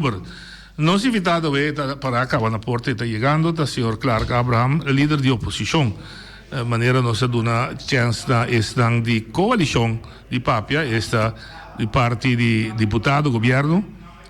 Oktober. Nos invitado awe ta para caba na porta y ta yegando ta señor Clark Abraham, lider di oposicion. Manera nos a duna chens na esnan di coalicion di papia, esta di parti di diputado gobierno,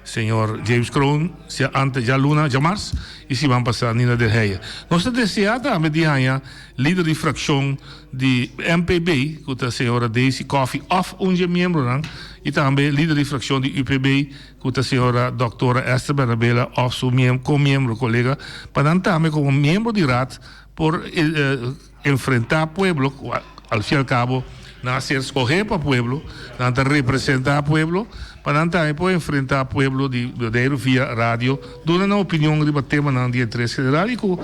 señor James Kroon, sia ante djaluna, djamars, y siman pasa Nina der Heije. Nos ta desea tambe di haña lider di fraccion di MPB, cu ta señora Daisy Coffie of un dje miembronan, y tambe lider di fraccion di UPB, ku ta señora Dòktora Esther Bernabela òf su ko-miembro kolega pa nan tambe komo miembro di Raad por enfrentá pueblo ku al fin al kabo nan a ser skohé pa pueblo, nan ta representá pueblo, pa nan tambe por enfrentá pueblo di Boneiru via radio duna nan opinion riba temanan di interes general i ku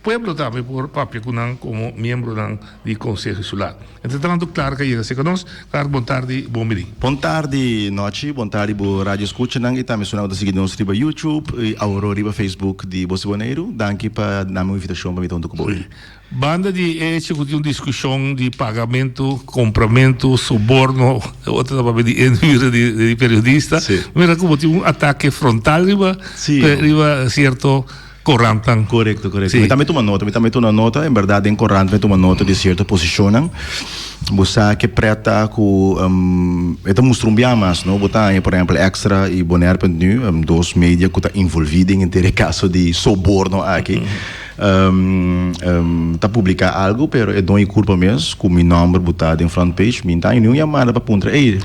Pueblo tambe por papia cu nan como miembronan di Conseho Insular. Entre tanto Clark a yega cerca nos. Clark bon tardi, bon bini. Bon tardi Nochi, bon tardi bo radio escuchanan y tambe esunnan cu ta sigui nos riba YouTube y awor riba Facebook di Bos di Boneiru. Danki pa dame un invitacion pa mi ta hunto cu bo. Banda di e hecho cu tin un discusion di pagamento, compramento, soborno, otro ta papia di inhuur di periodista, mira como tin un atake frontal riba riba cierto Korantnan. Korekto, korekto. Mi tambe tuma nota, mi tambe tuma nota. En bèrdat den korant mi tuma nota di sierto posishonnan. Bo sa ke prèt ta ku e ta mustra un bia mas, no? Bo ta haña por ehèmpel Extra i Bonaire punt nu, dos media ku ta involví den henter e kaso di soborno aki. Ta publiká algu pero e doño kurpa mes ku mi nòmber bo ta den front page mi ta haña niun yamada pa puntra ey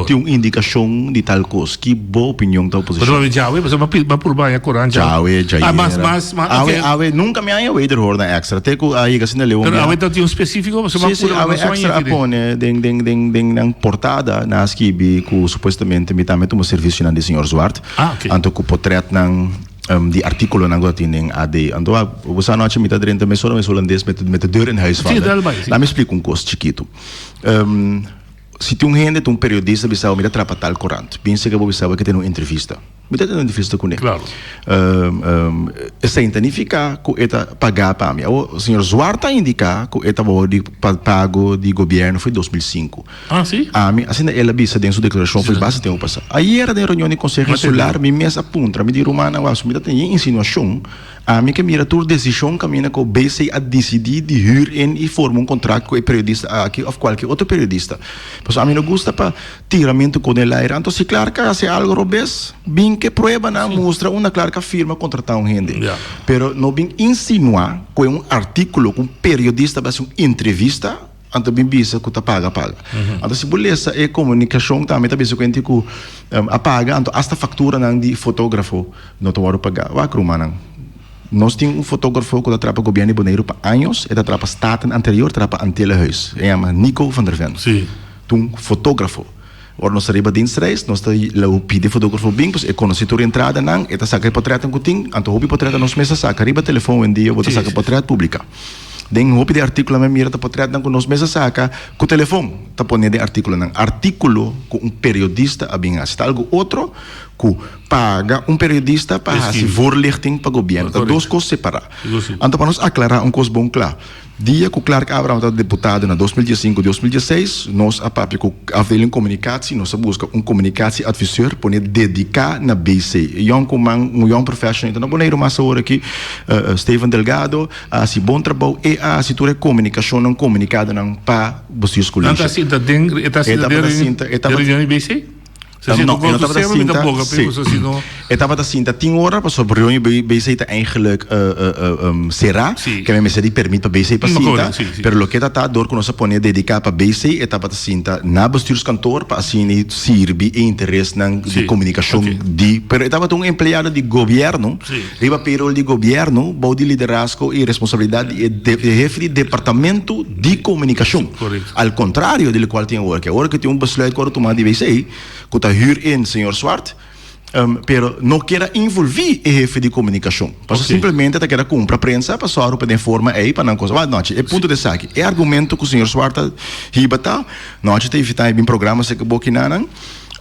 tin un indikashon di tal kos ki bo opinion ta oposishon. Djawe pasobra mi a purba haña koran djawe. Djawe djayera awe awe nunka mi haña wederhoor na extra te ku a yega asina leu un bia. Pero awe ta tin un spesifiko pasobra mi a purba awe extra a pone den den den den nan portada nan a skibi ku supuestamente mi tambe tuma servisionan di señor Zwart anto ku potretnan. Di artíkulonan ku ta tin den AD. Anto a bo sa anochi mi ta drenta mesora mes hulandes met met de deur in huis vallen. Laat mi splika un kos chikitu. Si tin un hende, tin un periodista bisa bo mi ta trapa tal korant. Bin seka bo bisa bo ke tene un entrevista. Mi ta tene un entrevista kuné. Esei ta nifiká ku e ta pagá pa mi. Awor señor Zwart a indiká ku e ta bou di pago di gobièrnu for 2005. Ah, si? Ami, asina el a bisa den su deklarashon for basta tempu pasá. Ayera den reunion di Konseho Insular mi mes a puntra mi di rumannan wak, mi ta tene yen insinuashon, ami ke mira tur desishon kaminda ku BC a disidí di hür in i forma un kontrakt ku e periodista aki òf kualke otro periodista. Pasobra ami no gusta pa tiramentu kon el aire. Anto si Clark a hasi algu robes, bin ke pruebanan mustra unda Clark a firma kontratá un hende. Pero no bin insinuá ku e un artíkulo ku un periodista bai hasi un entrevista, Anto bin bisa ku ta paga paga. Anto si bo lesa e komunikashon tambe ta bisa ku hende ku a paga anto asta fakturanan di fotografo no ta wòrdu pagá. Wak rumannan, nos tin un fotografo ku ta traha pa gobièrnu di Boneiru pa años, e ta traha pa Staten anterior, traha pa Antillenhuis. E yama Nico van der Ven. Ta un fotografo. Ora nos ta riba dienstreis, nos ta lau pidi e fotografo bin, pasobra e konosé tur e entradanan, e ta saka e potrètnan ku tin, anto hopi potrètnan nos mes ta saka riba telefòn oyendia, bo ta saka potrèt publiká. Den hopi di e artíkulonan mi mira ta potrètnan ku nos mes a saka ku telefòn ta pone den artíkulonan. Artíkulo ku un periodista a bin hasi ta algu otro ku paga un periodista pa hasi voorlichting pa gobièrnu. Ta dos kos separá. Anto pa nos aklará un kos bon kla. Dia ku Clark Abraham tabata deputado na 2015, 2016, nos a papia ku afdeling komunikatie, nos a buska un komunikatie adviseur pone dediká na BC. E yònkuman, un yòn professional ta na Boneiru mas awor aki, Steven Delgado, a hasi bon trabou, e a hasi tur e komunikashonnan, komunikadonan pa Bestuurscollege. Nan ta sinta den, e ta sinta den reunion di BC? No, e no tabata sinta, sí. E tabata sinta tin ora pasobra reunion di BC ta eigenlijk será, ke men mester di permit pa BC pa sinta, pero loke ta ta dor ku nos a pone dediká pa BC e tabata sinta na bestuurskantoor pa asina sirbi e interesnan di komunikashon di, pero e tabata un empleado di gobièrnu riba payroll di gobièrnu bou di liderazgo i responsabilidat di e hefe di departamento di komunikashon. Al kontrario di lokual tin awor, ke awor ke tin un besluit ku a tuma di BC ku ta hür in señor Swart, pero no kier a involví e hefe di komunikashon. Pasobra simplemente ta kier a kumpra prensa pa sòru pa den forma ei pa nan kos. Wak nochi, e punto ta esaki. E argumento ku señor Swart a hiba ta, nochi ta invitá mi bin programa seke bo kinanan.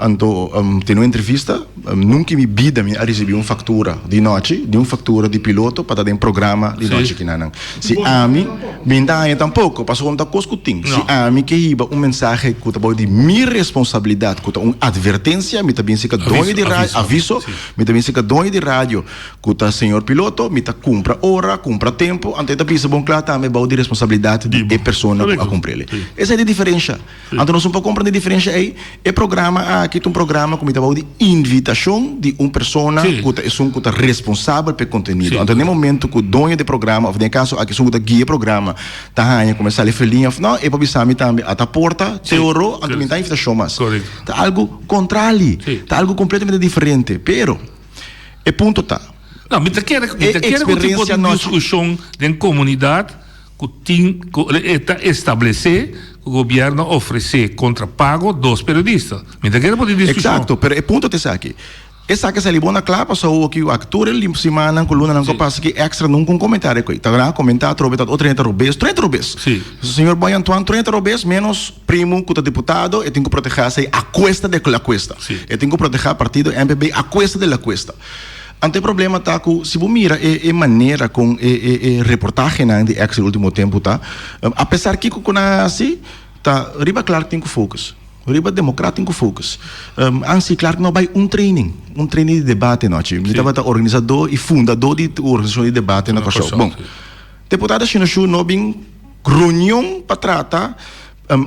Anto tene un entrevista, nunca in mi bida mi a ricibi un factura di nochi, di un factura di piloto pa ta den programa di nochi kinanan. Si ami, mi n'ta haña tampoco, pasobra no ta cos cu tin. Si ami ke hiba un mensahe cu ta bao di mi responsabilidad, cu ta un advertencia, mi ta bin cerca doño di radio, aviso, mi ta bin cerca doño di radio cu ta señor piloto, mi ta cumpra ora, cumpra tempo, anto e ta bisa bon cla tambe bao di responsabilidad di e persona cu a cumprele. Esey ta e diferencia. Anto nos un por comprende e diferencia ey. E programa aki ta un programa cu mi ta bou di invitacion di un persona cu ta esun cu ta responsabel pa e contenido. Anto na e momento cu doño di e programa of den e caso aki esun cu ta guia e programa ta haña cu mi a sali felin of no, e por bisa mi tambe a ta porta te oro, anto mi no ta invitacion mas. Ta algo contrali, ta algo completamente diferente. Pero e punto ta, No, mi ta kere, mi e ta kere cu tipo experiencia di no. discusion den comunidad ku tin ku e ta establesé ku gobièrnu a ofresé kontra pago dos periodista. Mi ta kere por di diskushon. Eksakto, pero e punto ta esaki. Esaki a sali bon na kla pasobra awor ki wak tur e simannan ku lunanan ku a pasa ki Extra nunka un komentario ku ei. Ta nan a komentá atrobe ta otro hende ta robes, tur hende ta robes. Señor Boy Antoine tur hende ta robes menos Primo ku ta diputado e tin ku protehá esei a kuesta de la kuesta. E tin ku protehá partido MPB a kuesta de la kuesta. Anto e problema ta ku si bo mira e e manera kon e e e reportahenan di Extra ultimo tempu ta, apesar kiko ku nan a hasi, ta riba Clark tin ku focus, riba Democrat tin ku focus. Ansi Clark no bai un training, un training di debate nochi. Mi tabata organisadó i fundadó di organisashon di debate na Kòrsou. Bon, deputado Shinoshú no bin reunion pa trata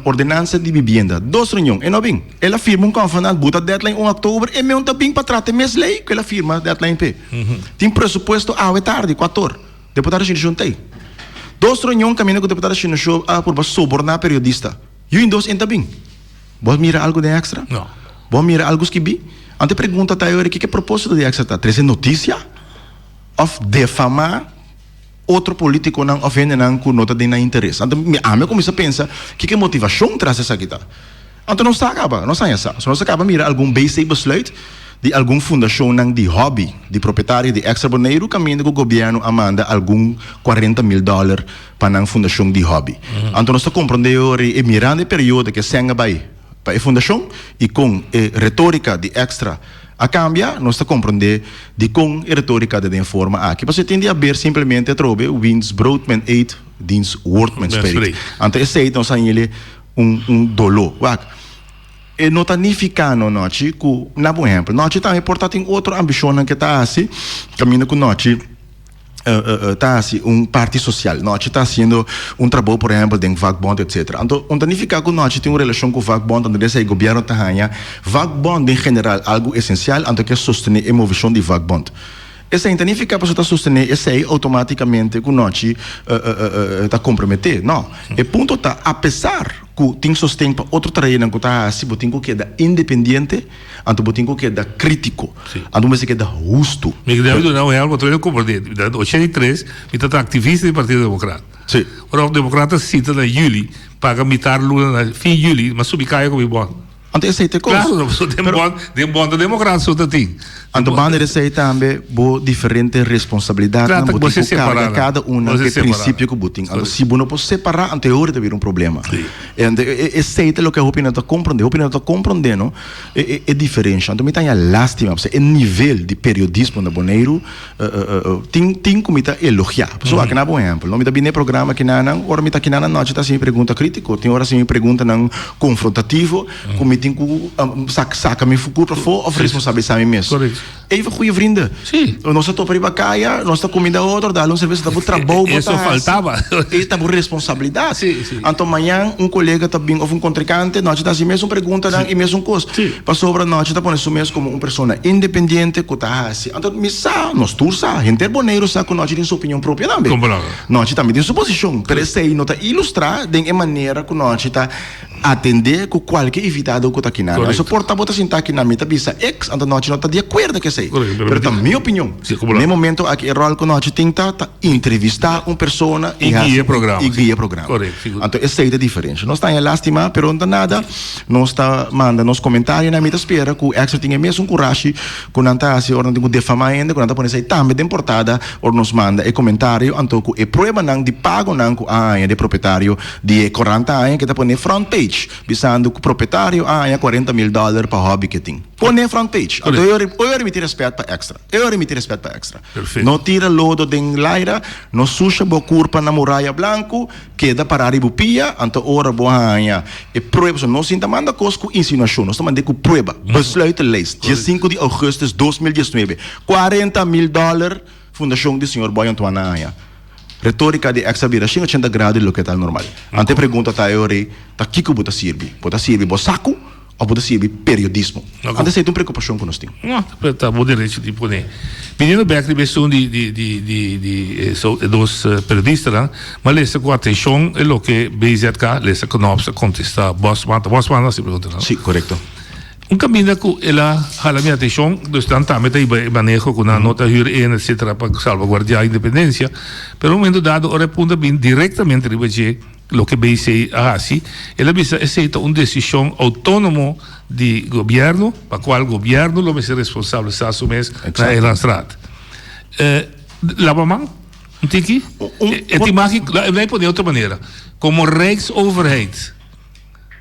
Ordenansa di bibienda, dos reunion, e no bin. El a firma un konvenant, buta deadline un oktober, e meun ta bin pa trata e mes lei ku el a firma deadline p'e. Tin presupuesto awe tardi, kuator. Deputado Shinoshon t'ei. Dos reunion kaminda ku deputado Shinoshon a purba soborná periodista. Yu in dos en ta bin. Bo a mira algu den Extra? No. Bo a mira algu skibí? Anto e pregunta ta e ora, kiko e propósito di Extra ta? Trese notisia òf defamá? otro politiconan of hendenan cu no ta den nan interes. Anto mi ami a cuminsa pensa kiko e motivacion tras esaki ta. Anto nos ta caba, nos haña sa. So nos a caba mira algun BC besluit di algun fundacionnan di hobby di propietario di Extra Boneiru caminda cu gobierno a manda algun 40.000 dollar pa nan fundacion di hobby. Anto nos ta comprende ora e mirando e periodo cu e sèn a bay pa e fundacion y con e retorica di Extra a cambia, nos ta comprende dicon e retorica ta den e forma aki. Pasobra tin di haber simplemente atrobe wiens brood men eet, diens woord men spreekt. Anto esey nos a hañ'e un un dolo. Wak, e no ta nifica no nochi cu, na bo ehempel, nochi tambe por ta tin otro ambicionnan ke ta haci caminda cu nochi. ta hasi un parti social. Nochi ta hasiendo un trabou por ehempel den vakbond etcetera. Anto un ta nifica cu Nochi tin un relacion cu vakbond anto desei gobierno ta haña vakbond den general algo esencial anto ke sostene e movecion di vakbond. Esei ta nifica pasobra ta sostene esei automaticamente cu Nochi ta compromete. No. E punto ta apesar cu tin sosten pa otro tareanan cu ta hasi bo tin cu keda independiente. Anto bo tin ku keda krítiko. Anto bo mester keda hustu. Mi debe duna un ehèmpel pa komprendé. Mi ta 83, mi ta aktivista di Partido Demokrat. Sí. Ora Demokrat a sinta na yüli, paga mitar luna na fin yüli, mi a subi kaya ku mi bòn. Anto esei ta e kos. Klaro, pasobra den bòn, den bòn ta Demokrat so ta tin. Anto banda di esei tambe bo diferente responsabilidatnan bo tin ku karga kada una ku e prinsipio ku bo tin. Anto si bo no por separá, anto e ora ta bira un problema. Anto esei ta loke hopi nan ta komprondé. Hopi nan ta komprondé no e diferensha. Anto mi ta haña lástima pasobra e nivel di periodismo na Boneiru tin tin ku mi ta elogiá. Pasobra aki na bo ehèmpel no, mi ta bini e programa kinanan, ora mi ta kina na nochi ta hasi mi pregunta krítiko, tin ora hasi mi preguntanan konfrontativo ku mi tin ku saka mi kurpa afó òf responsabilisá mi mes. Even goeie vrienden. Nos ta topa riba kaya, nos ta kuminda otro, dal un serbesa, ta bo trabou bo ta hasi. E ta bo responsabilidat. Anto mañan un kolega ta bin òf un kontrinkante, nochi ta hasi mesun preguntanan i mesun kos. Pasobra nochi ta pone su mes komo un persona independiente ku ta hasi. Anto mi sa, nos tur sa, henter Boneiru sa ku nochi tin su opinion propio tambe. Nochi tambe tin su posishon, pero esei no ta ilustrá den e manera ku nochi ta atendé ku kualke invitado ku ta kinan. Anto por ta bo ta sinta kinan, mi ta bisa ex, anto nochi no ta di akuerdo ku esei. esei. Pero ta mi opinion. Na e momento aki e ròl ku Nochi tin ta ta entrevistá un persona i guia e programa. I guia e programa. Anto esei ta e diferensha. Nos ta haña lástima pero no ta nada. Nos ta manda nos komentarionan. Mi ta spera ku Extra tin e mesun kurashi ku nan ta hasi ora nan tin ku defamá hende, ku nan ta pone esei tambe den portada ora nos manda e komentario. Anto ku e pruebanan di pagonan ku a haña di e propietario di e korant a haña ke ta pone front page bisando ku propietario a haña 40.000 dòler pa hòbi ke tin. Pone front page. Anto e ora mi tin rèspèt pa Extra. E ora mi tin rèspèt pa Extra. No tira lodo den laira, no susha bo kurpa na muraya blanku, keda pará riba bo pia, anto ora bo haña e prueba, pasobra nos sin ta manda kos ku insinuashon, nos ta mand'é ku prueba. Besluitenlijst, 15 di ougùstus 2019, 40.000 dòler fundashon di señor Boy Antoine a haña. Retórika di Extra bira 180 grado di loke ta normal. Anto e pregunta ta e ora ei, ta kiko bo ta sirbi? Bo ta sirbi bo saku? Of bo ta sirbi periodismo? Anto esei ta un preokupashon ku nos tin. No, pero ta bo derecho di pone. Biniendo bek riba esun di di di di di e e dos periodistanan, m'a lesa ku atenshon e loke BZK, Lesa Knops, a kontestá Bosman. Ta Bosman a hasi pregunta, no? Sí, korekto. Un kaminda ku el a hala mi atenshon, dus nan tambe ta hiba e maneho ku nan no ta hür en etcetera pa salvaguardiá independensia, pero un momento dado ora e punto a bin direktamente riba dje, Loke BC a hasi, el a bisa esei ta un desishon outónomo di gobièrnu, pa kual gobièrnu lo mester responsabilisá su mes na e landsraad. Laba man un tiki? E tin mag, laat mi pone otro manera, komo Rijksoverheid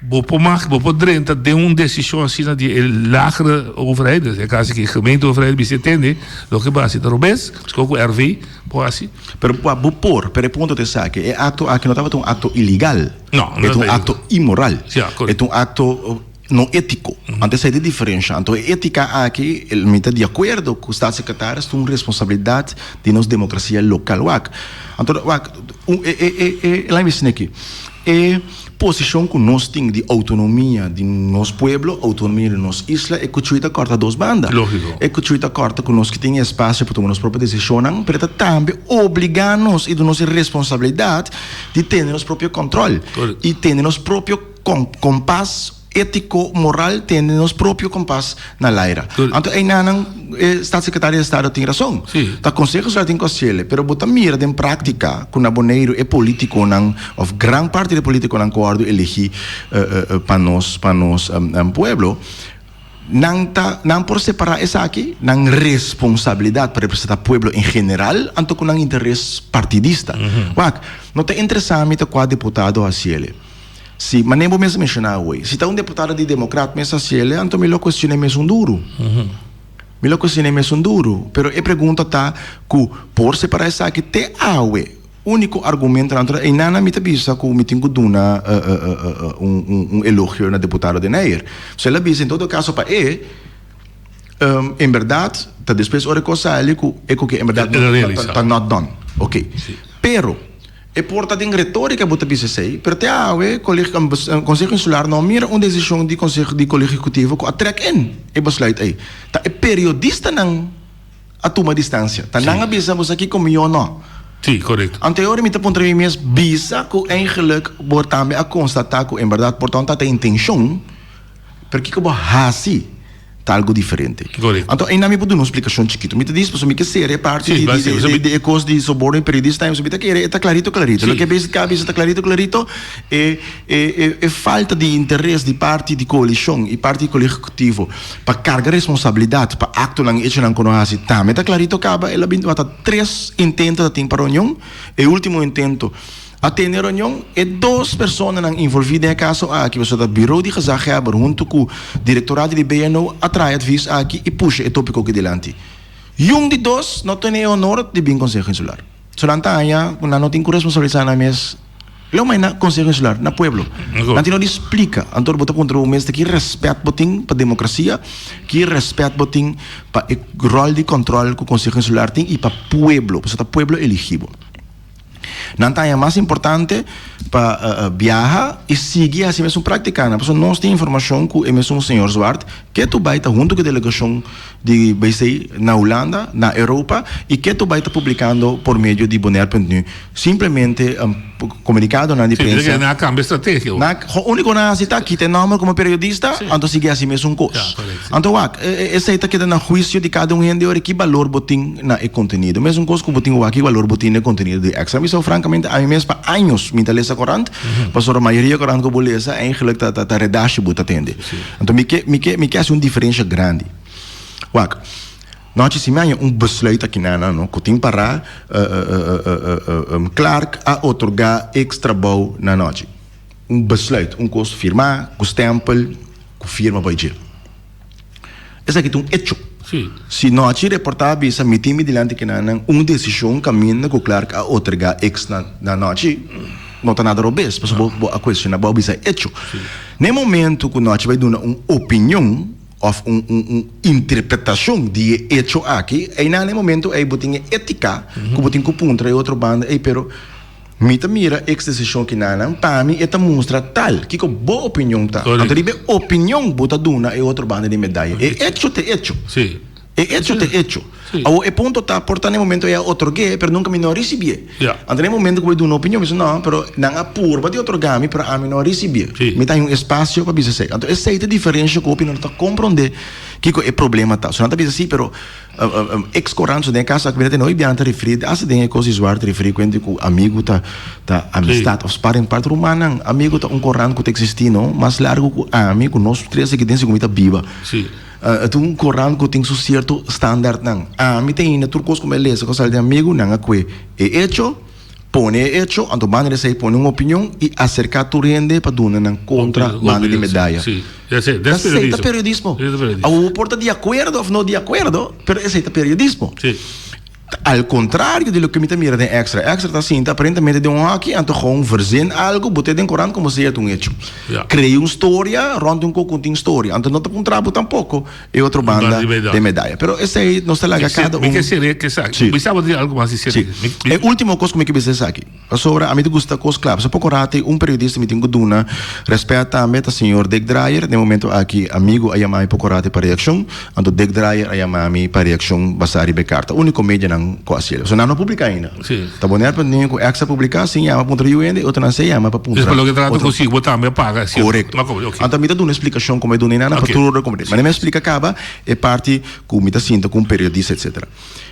bo por mag, bo por drenta den un desishon asina di e lagere overheid, dus e kasi ki gemeenteoverheid bisa e tende loke bo hasi ta robes, meskos ku RV por hasi. Pero pa bo por, pero e punto ta esaki, e akto aki no tabata un akto ilegal. No, E ta un akto imoral. Ja, E ta un akto no étiko. Anto esei ta e diferensha. Anto e étika aki, mi ta di akuerdo ku Staatssecretaris, ta un responsabilidat di nos demokrasia lokal. Wak, anto wak, un e e e laat mi bisa esaki, e posishon ku nos tin di outonomia di nos pueblo, outonomia di nos isla, e kuchui ta kòrta dos banda. Lógiko. E kuchui ta kòrta ku nos ke tin e espasio pa tuma nos propio desishonnan, pero e ta tambe obligá nos i duna nos e responsabilidat di tene nos propio kòntròl i tene nos propio kompas Étiko, moral tene nos propio kompas na laira. Anto einanan e Staatssecretario di Estado tin rason. Ta Conseho Insular tin ku hasiele, pero bo ta mira den práktika ku na Boneiru e polítikonan òf gran parti di e polítikonan ku wòrdu elegí pa nos pa nos pueblo, nan ta nan por separá esaki, nan responsabilidat pa representá pueblo en general anto ku nan interes partidista. Wak, no ta interesá mi ta kua diputado hasiele. Si, manera bo mes a menshoná awor, si ta un deputado di Demokrat mes hasiel, anto mi lo kuestion'é mesun duru. Mi lo kuestion'é mesun duru. Pero e pregunta ta ku por separá esaki te awe. Úniko argumentonan anto einan mi ta bisa ku mi tin ku duna un elogio na deputado Den Heyer. So el a bisa en todo kaso pa e, en bèrdat ta despues ora e kos sali ku e ku ke en bèrdat ta not done. Oké. Pero. E por ta den retórica bo ta bisa esei, pero te awe Conseho Insular no a mira un desishon di Conseho di Kolegio Ehecutivo ku a trek in e besluit ei. Ta e periodistanan a tuma distansia. Ta nan a bisa bo sa kiko mihó no. Sí, korekto. Anto e ora mi ta puntra mi mes bisa ku eigenlijk bo tambe a konstatá ku en bèrdat por ta un ta intenshon, pero kiko bo hasi? Ta algo diferente. Correcto. Anto einan mi por duna un splikashon chikitu. Mi ta dis pasobra mi ke sera e parti Sí, di, bai di, sera. di, Pasobra di e kos di soborno i periodista. Pasobra mi ta kere e ta klarito klarito. Sí. Loke bes ka bisa ta klarito klarito. E, e, e, e falta di interes di parti di koalishon i parti di kolegio ehekutivo pa karga responsabilidat pa aktonan i echonan ku no hasi tambe ta klarito kaba. El a bin tabata tres intento ta tin pa reunion. E ultimo intento. A tene reunion e dos personanan involví den e kaso aki, pasobra ta Bureau di Gezaghebber huntu ku Direktorato di BNO a traha e advis aki i pusha e topiko aki dilanti. Yun di dos no tene e honor di bin Konseho Insular. So nan ta haña ku nan no tin ku responsabilisá nan mes leu mai na Konseho Insular, na pueblo. Nan tin no di splika. Anto bo ta puntra bo mes ta ki rèspèt bo tin pa demokrasia, ki rèspèt bo tin pa e ròl di kòntròl ku Konseho Insular tin i pa pueblo, pasobra ta pueblo eligi bo. Nan ta haña mas importante pa biaha i sigui hasi mesun práktikanan. Pasobra nos tin informashon ku e mesun señor Zwart ketu bai ta huntu ku e delegashon di BC na Hulanda, na Europa, i ketu bai ta publikando por medio di Bonaire punt nu simplemente komunikadonan di Sí, prensa. nan a kambia estrategia. Nan a, úniko nan a hasi ta kita e nòmber komo periodista, anto sigui hasi mesun kos. Ja, korekt, sí. Anto wak, esei ta keda na huisio di kada un hende ora ki balor bo tin na e kontenido. Mesun kos ku bo tin wak ki balor bo tin na e kontenido di Extra. Mi sa frankamente ami mes pa años mi ta lesa korant, pasobra mayoria korant ku bo lesa eigenlijk ta ta redashi bo ta tende. Anto mi ke mi ke mi ke hasi un diferensha grandi. Wak, nochi si mi haña un besluit aki na nan no ku tin pará Clark a otorgá X trabou na nochi. Un besluit, un kos firmá ku stèmpel ku firma bai dje. Esaki ta un echo. Si nochi reportá a bisa mi tin mi dilanti kinanan un desishon kaminda ku Clark a otorgá X na na nochi, no ta nada robes pasobra bo bo a kuestioná, bo a bisa echo. Na e momento ku nochi bai duna un opinion òf un un un interpretashon di e echo aki, einan na e momento ei bo tin e étika ku bo tin ku puntra e otro banda, ey pero Mi ta mira ex desishon kinanan, pa mi e ta mustra tal. Kiko bo opinion ta? Anto riba e opinion bo ta duna e otro banda di medaya. E echo ta echo. E echo ta echo. Awor e punto ta, por ta na e momento ei a otorg'é, pero nunka mi no a risibié. Anto na e momento ku bo duna opinion, mi bisa no, pero nan a purba di otorgá mi, pero ami no a risibié. Mi ta haña un espasio pa bisa esei. Anto esei ta e diferensha ku hopi no ta komprondé kiko e problema ta. So nan ta bisa si, pero. Ex korant so den e kaso aki mira tene hoy biaha ta referi hasta den e kos di zwart referi kuente ku amigu ta ta amistad of sparring partner rumannan amigu ta un korant ku ta existi no mas largu ku ami ku nos tres aki den segun mi ta biba e ta un korant ku tin su sierto standaardnan ami ta hinda tur kos ku mi a lesa ku a sali den amigu nan a kue e hecho Pone e echo, anto banda di esei pone un opinion i aserká tur hende pa duna nan kontra banda di medaya. Esei ta periodismo. Awor bo por ta di akuerdo òf no di akuerdo, pero esei ta periodismo. Al kontrario di loke mi ta mira den Extra. Extra ta sinta aparentemente den un hòki, anto gewoon verzin algu, bot'é den korant komo si e ta un echo. Krea un storia rònt un koko ku tin storia. Anto no ta puntra bo tampoko. E otro banda de medaya. Pero esei nos ta laga kada un. Mi ke sere ke esaki. Sí. Mi sa bo tin algo mas di sere. Sí. E ultimo kos ku mi ke bisa esaki. Pasobra ami ta gusta kos kla. Pasobra poko rato un periodista mi tin ku duna respet tambe ta señor Dick Drayer. Den momento aki amigo a yama mi poko rato pa reakshon. Anto Dick Drayer a yama mi pa reakshon basá riba e karta. Uniko medianan ku a hasiel. Pasobra nan no publiká ainda. Sí. Ta bo nèt pa niña ku extra publiká sin yama puntra yu hende, otronan se yama pa puntra. Es pa loke trata ku si bo tambe a paga si. Korekto. Anto mi ta duna splikashon komo e duna einan pa tur ora komprende. Manera mi a splika kaba e parti ku mi ta sinta ku un periodista etsetera.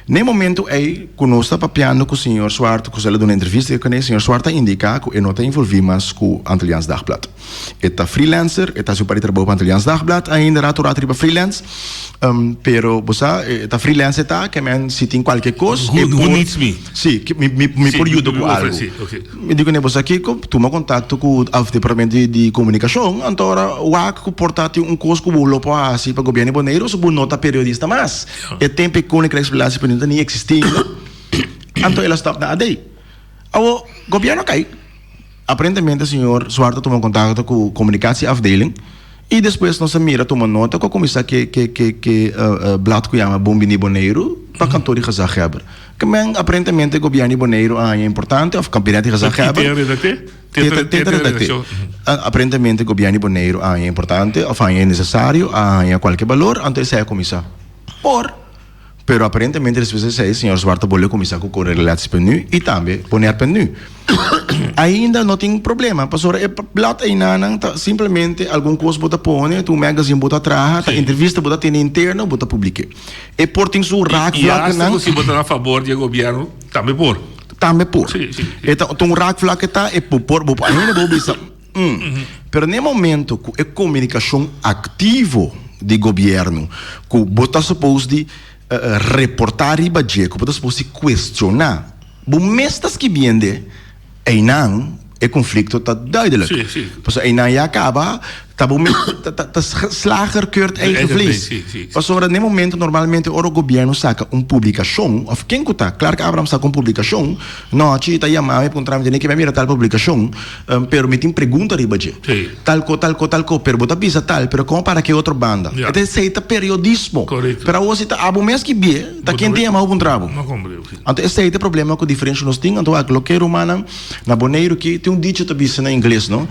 Na e momento ei ku nos ta papiando ku señor Zwart ku el a duna entrevista ku ne, señor Zwart a indiká ku e no ta involví mas ku Antilliaans Dagblad. E ta freelancer, e ta hasi un par di trabou pa Antilliaans Dagblad ainda rato rato riba freelance. Pero bo sa e ta freelance e ta ke men si tin kualke kos Who e por who needs me? Si, mi mi mi Si, por mi yuda mi ku por algu. ofrece, ok. Mi di kuné bo sa kiko, tuma kontakto ku af departamento di di komunikashon, anto ora wak ku por ta tin un kos ku bo lo por hasi pa gobièrnu di Boneiru, so bo no ta periodista mas. E tempu e Koninkrijksrelatie no ta ni eksistí ainda. Anto el a stòp na AD. Awor gobièrnu a kai. Aparentemente señor Zwart a tuma kontakto ku komunikatieafdeling i despues nos a mira tuma nota ku a kuminsá ke ke ke ke blad ku yama Bon Bini Boneiru pa kantor di gezaghebber. Ke men aparentemente gobièrnu di Boneiru a haña importante òf kabinet di gezaghebber. Te redakté? Te ta redakté. Aparentemente gobièrnu di Boneiru a haña importante òf a haña nesesario, a haña kualke balor, anto esei a kuminsá por. Pero aparentemente despues di esei señor Zwart a bolbe kuminsá ku kore relaties pa nu i tambe poner pa nu. Ainda no tin problema pasobra e blad einanan ta simplemente algun kos bo ta pone, ta un magazine bo ta traha, ta entrevista bo ta tene interno bo ta publik'é. E por tin su I hasta raakvlakkenan. ku si bo ta na fabor di e gobièrnu tambe por. Tambe por. Sí, sí, sí. E ta un raakvlak e ta e bo por bo por ainda bo bisa. Pero n'e momento ku e komunikashon aktivo di gobièrnu ku bo ta supos di reportá riba dje, ku bo ta supos di kuestioná, bo mes ta skibiende, einan e konflikto ta duidelik. Pasobra einan ya kaba. Ta bo mes ta ta ta slager keurt eigen vlees. Pasobra den momento normalmente ora gobierno saka un publikashon of ken ku ta, Clark Abraham saka un publikashon, nochi ta yama mi puntra mi tene ke mi a mira tal publikashon pero mi tin pregunta riba dje. Tal ko tal ko tal ko pero bo ta bisa tal pero komo para ke otro banda. E esei ta periodismo. Pero awor si ta abo mes ki bie ta ken ta yama bo puntra bo. Anto esei ta e problema ku diferensha nos tin anto wak loke rumannan na Boneiru ki tin un dicho ta bisa na ingles no.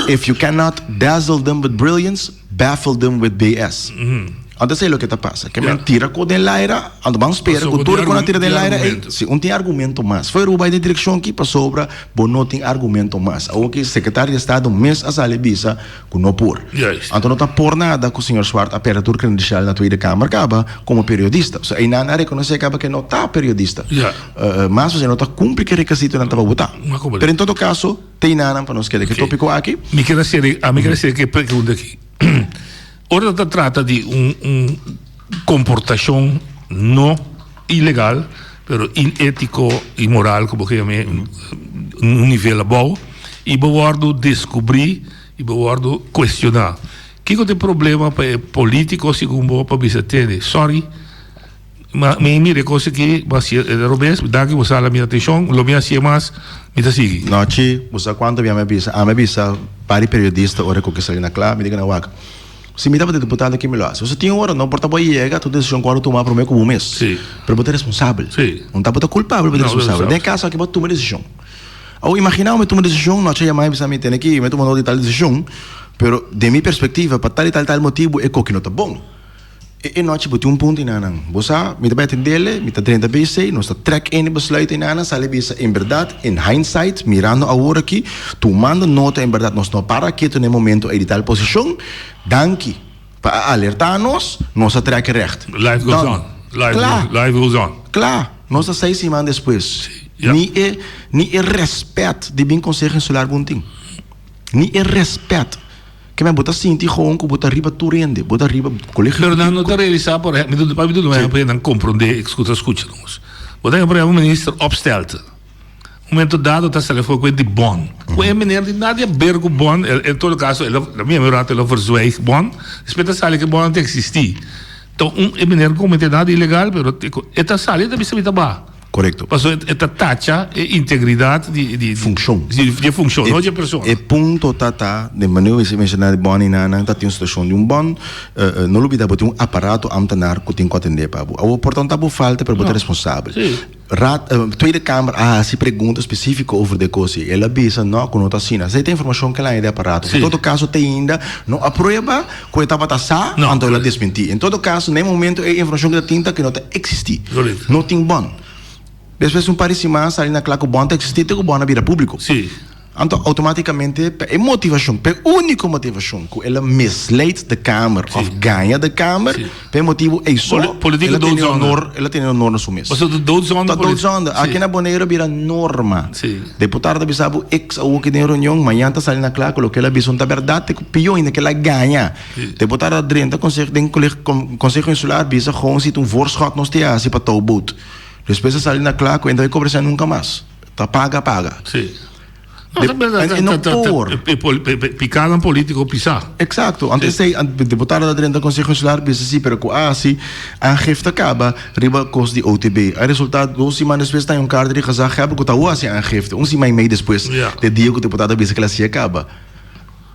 If you cannot dazzle them with brilliance, baffle them with BS. Anto esei loke ta pasa. Ke men tira ko den laira, anto ban spera ku tur ku nan tira den laira ei, si un tin argumento mas. Foi Aruba bai den direkshon aki pasobra bo no tin argumento mas. Awor ki sekretario di estado mes a sali bisa ku no por. Anto no ta por nada ku señor Swart a perde tur kredensial na Tweede Kamer kaba komo periodista. So einan a rekonosé kaba ke no ta periodista. Mas pasobra e no ta kumpli ku e rekisitonan ta pa bo ta. Pero en todo kaso. Te nanan pa nos keda ke topiko aki. Mi kier hacer, ami kier hacer ke pregunta aki. Ora ta trata di un un comportacion no ilegal, pero inetico, inmoral, como ke yam'e, un nivel abou, y bo wordo descubri y bo wordo cuestiona. Kiko ta e problema pa e politico segun bo pa bisa tene, sorry, Ma mi mira e kos aki, bo hasié e robes, danki bo sala mi atenshon, lo mi hasié mas, mi ta sigui. Nochi, bo sa kuantu bia mi a bisa? Ami a bisa par di periodista ora ku ke sali na kla, mi di ku nan wak, si mi tabata diputado ki mi lo hasi? Pasobra tin ora no por ta bo a yega tur desishon ku a tuma promé ku bo mes. Sí. Pero bo ta responsabel. Sí. No ta bo ta kulpabel, bo ta responsabel. Den e kaso aki bo a tuma desishon. Awor imagina bo mi tuma desishon, nochi a yama mi bisa mi tene ki mi a tuma nota di tal desishon, pero den mi perspektiva pa tal i tal i tal motibu e koki no ta bon. E nochi bo tin un punto enanan. Bo sa, mi ta bai atendele, mi ta drenta BC, nos ta trek in e besluit enanan, sali bisa en berdad, in hindsight, mirando awor aki, tumando nota en berdad nos no para ketu na e momento ey di tal posicion, danki pa a alerta nos, nos a trek recht. Life goes Done. on. Life Kla. goes, life goes on. Kla. Nos ta seis siman despues. Ja. Ni e, ni e respet di bin Conseho Insular bo no tin. Ni e respet. Ke men bo ta sinti gewoon ku bo ta riba tur hende, bo ta riba kolegio. Pero nan no ta realisa, por ehempel, mi ta papia di un ehempel nan komprondé ku ta skucha nos. Bo ta por ehempel minister Opstelten. Un momento dado ta sali afó ku e di bon. Ku e meneer di nada di aber ku bon, en todo kaso el a, mi a rato el a verzwijg bon, despues ta sali ku e bon no ta eksistí. Enton un e meneer komete nada ilegal pero e ta sali e ta bisa mi ta baha. Korekto. Pasobra e ta tacha e integridat di di Funkshon. di e funkshon, no di e persona. E punto ta ta, den manera ku mi menshoná di bòn i nan ta tin un situashon di un bòn, no lubidá bo tin un aparato ámtenar ku tin ku atendé pa bo. Awor por ta un ta bo falta pero bo ta responsabel. Raad, Tweede Kamer a hasi pregunta spesífiko over de kos ei. El a bisa no ku no ta asina. Esei ta informashon ku el a haña di aparato. En todo kaso te ainda no a prueba ku e tabata sa, anto el a desmentí. En todo kaso na e momento ei informashon ku ta tin ta ku no ta eksistí. No tin bòn. Despues un par di siman sali na kla ku bòn ta eksistí te ku bòn a bira públiko. Anto automáticamente pa e motivashon, pa e úniko motivashon ku el a misleid de Kamer òf gaña de Kamer, pa e motibu ei so, el a tene honor, el a tene honor na su mes. Pasobra ta doodzonde. Ta doodzonde. Aki na Boneiru a bira norma. Deputado ta bisa bo ex awor ki den reunion, mañan ta sali na kla ku loke el a bisa no ta bèrdat, te ku pió ainda ku el a gaña. Deputado a drenta konseho den konseho insular bisa gewoon si ta un voorschot nos tin hasi pa touwboot. Despues a sali na kla ku e no ta kobra esei nunka mas. Ta paga paga. Sí. No, ta, en no por. Picanan politico pisa. Exacto. Anto esei deputado ta drenta Consejo Insular bisa si pero cu a haci aangifte caba riba cos di OTB. A resulta dos siman despues ta hay un carta di gezaghebber cu ta awo haci aangifte. Un siman y mei despues de dia cu deputado a bisa cu el hacia caba.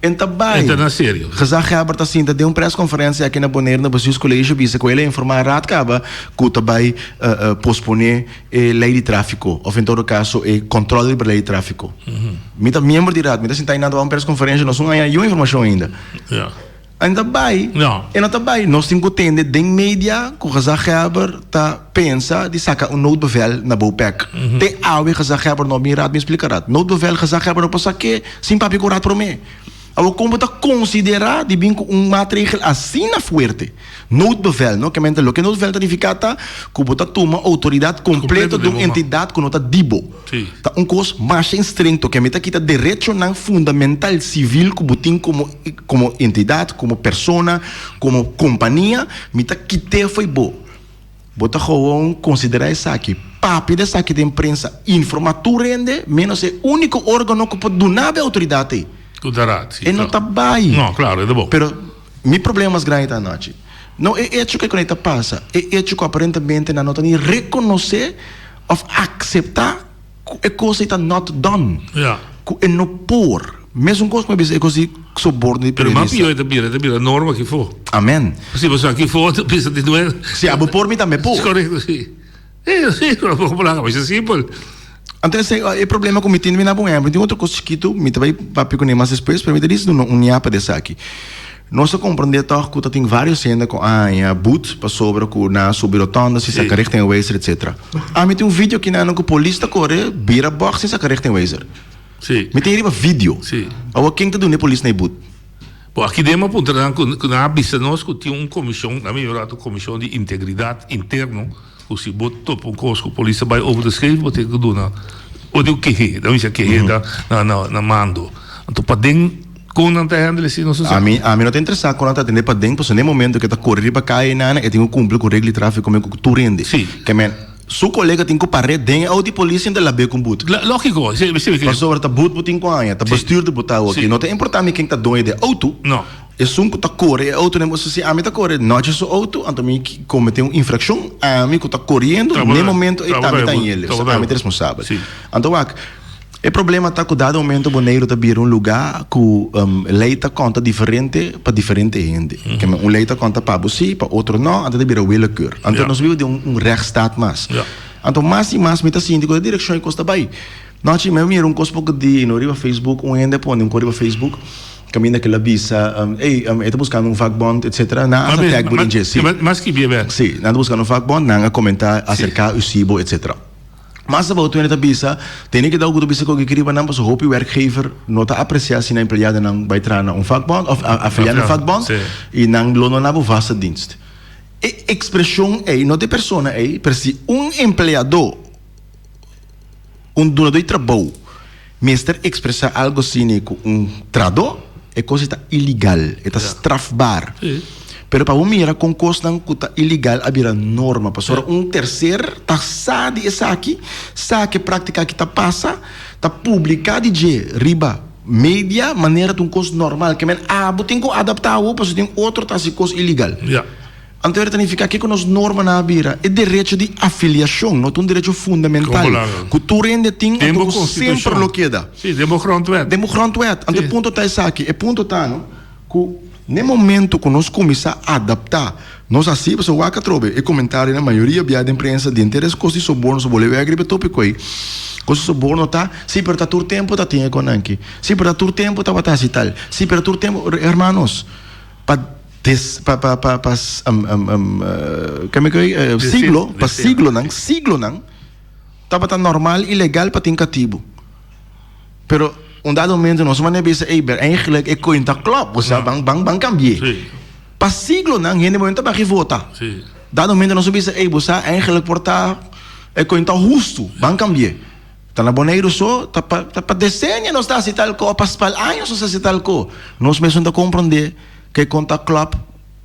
En ta bai. En ta na serio. Gezaghebber ta sinta den un presconferencia aki na Bonaire na Bestuurscollege bisa cu el a informa raad caba cu ta bai pospone e ley di trafico of en todo caso e control riba ley di trafico. Mi ta miembro di raad, mi ta sinta einan ta bai un presconferencia nos no haña niun informacion ainda. En ta bai, e no ta bai. Nos tin cu tende den media cu gezaghebber ta pensa di saca un noodbevel na Bopec. Te awe gezaghebber no bin raad bin splica raad. Noodbevel gezaghebber no por sake sin papia cu raad prome. Awor kon bo ta konsiderá di bin ku un maatregel asina fuerte? Noodbevel, no? Kemente loke noodbevel ta nifiká ta ku bo ta tuma outoridat kompleto di un entidat ku no ta di bo. Ta un kos masha instrikto ke mi ta kita derechonan fundamental sivil ku bo tin komo komo entidat, komo persona, komo kompania, mi ta kit'é fo'i bo. Bo ta gewoon konsiderá esaki, papia di esaki den prensa, informá tur hende, ménos e úniko órgano ku por duna bo e outoridat ei. Ku ta raad, si. E no ta bai. No, klaro, e ta bon. Pero mi problema mas grandi ta anochi. No e echo ku e konei ta pasa, e echo ku aparentemente nan no ta ni rekonosé òf akseptá ku e kos ei ta not done. Ja. Ku e no por. Mesun kos ku mi a bisa e kos di soborno di Pero mas periodista. pió e ta bira, e ta bira norma aki fo. Amen. Si, pasobra aki fo ta bisa di duel. Si abo por mi tambe por. Korekto, si. Sí, sí, pero poco palabra, masha simpel. Anto esei e problema ku mi tin, mi na bon ehempel. Tin otro kos chikitu, mi ta bai papia kuné mas despues, pero mi ta disi duna un ñapa di esaki. Nos a komprendé tòg ku ta tin vários hende ku a haña but pasobra ku nan a subi rotonda sin saka richtingwijzer etcetera. Ami tin un video kinan ku polis ta kore bira bòg sin saka richtingwijzer. Sí. Mi tin riba video. Sí. Awor ken ta duna e polis na e but? Bo aki den a puntra nan ku nan a bisa nos ku tin un komishon, nan mi yora komishon di integridat interno. Ku si bo topa un kos ku polis ta bai over de schreef bo tin ku duna bo tin ku keh'é nan bisa keh'é ta na na mando anto paden kon nan ta handle esei nos no sa. Ami ami no ta interesá kon nan ta atendé paden pasobra na e momento ku e ta kore riba kaya nana e tin ku kumpli ku regla di tráfiko men ku tur hende. Si. Ke men su kolega tin ku par'é den e outo di polis sin ta lab'é ku un but. Lógiko si si. Pasobra ta but bo tin ku haña ta bestuurder bo ta awo aki no ta importá mi ken ta doño di e outo. No. Esun ku ta kore e outo den si ami ta kore nochi su outo anto mi komete un infrakshon ami ku ta koriendo ne momento ei tambe ta yele so ami ta responsabel anto wak e problema ta ku dado momento Boneiru ta bira un luga ku lei ta konta diferente pa diferente hende un lei ta konta pa bo si pa otro no anto ta bira willekeur anto nos biba den un rechtsstaat mas anto mas i mas mi ta sinti ku e direkshon e kos ta bai nochi mi a mira un kos poko di riba Facebook un hende a pone un kos riba Facebook. Kaminda ke el a bisa, Ey, e ta buskando un vakbond, etcetera. Nan a tag bo den dje, si. Mas ki bia bek. Si, nan ta buskando un vakbond, nan a komentá aserká Usibo, etcetera. Mas abou tur hende ta bisa, tene kidao ku ta bisa koke riba nan, pasobra hopi werkgever no ta apresiá si nan empleadonan bai traha na un vakbond òf afiliá na un vakbond, i nan lo no na bo vaste dienst. E ekspreshon ey no ta e persona ey, pero si un empleadó, Un dunadó di trabou mester ekspresá algu asina ku un trahadó, e kos ei ta ilegal, e ta strafbaar. Pero pa bo mira kon kosnan ku ta ilegal a bira norma, pasobra un terser ta sa di esaki, sa ku e práktika aki ta pasa, ta publiká di dje riba media manera ta un kos normal. Ke men abo tin ku adaptá awor pasobra tin otro ta hasi kos ilegal. Anto e ta nifiká kiko nos normanan a bira? E derecho di afiliashon no ta un derecho fundamental ku tur hende tin anto ku semper lo keda. Sí, den bo grondwet. Den bo grondwet. Anto e punto ta esaki, e punto ta no ku n'e momento ku nos kuminsá adaptá nos hasi, pasobra wak atrobe e komentarionan mayoria bia den prensa di henter es kos di soborno, so bolbe wek riba e tópiko ei, kos di soborno ta, sí pero ta tur tempu ta tin e konanki, sí pero ta tur tempu tabata hasi tal, sí pero tur tempu, hermanos, pa. Des pa pa pa pa keme ku siglo pa siglonan siglonan tabata normal i legal pa tin katibu pero un dado momento nos mane bisa ey ber eigenlijk e koin ta klop osea ban ban ban kambi'e pa siglonan hende bo ta baki vota dado momento nos a bisa ey bo sa eigenlijk por ta e koin ta hustu ban kambi'e ta na Boneiru so ta pa ta pa desenia nos ta hasi tal ko pa pa años nos ta hasi tal ko nos mes no ta komprende. Ke kon ta klòp,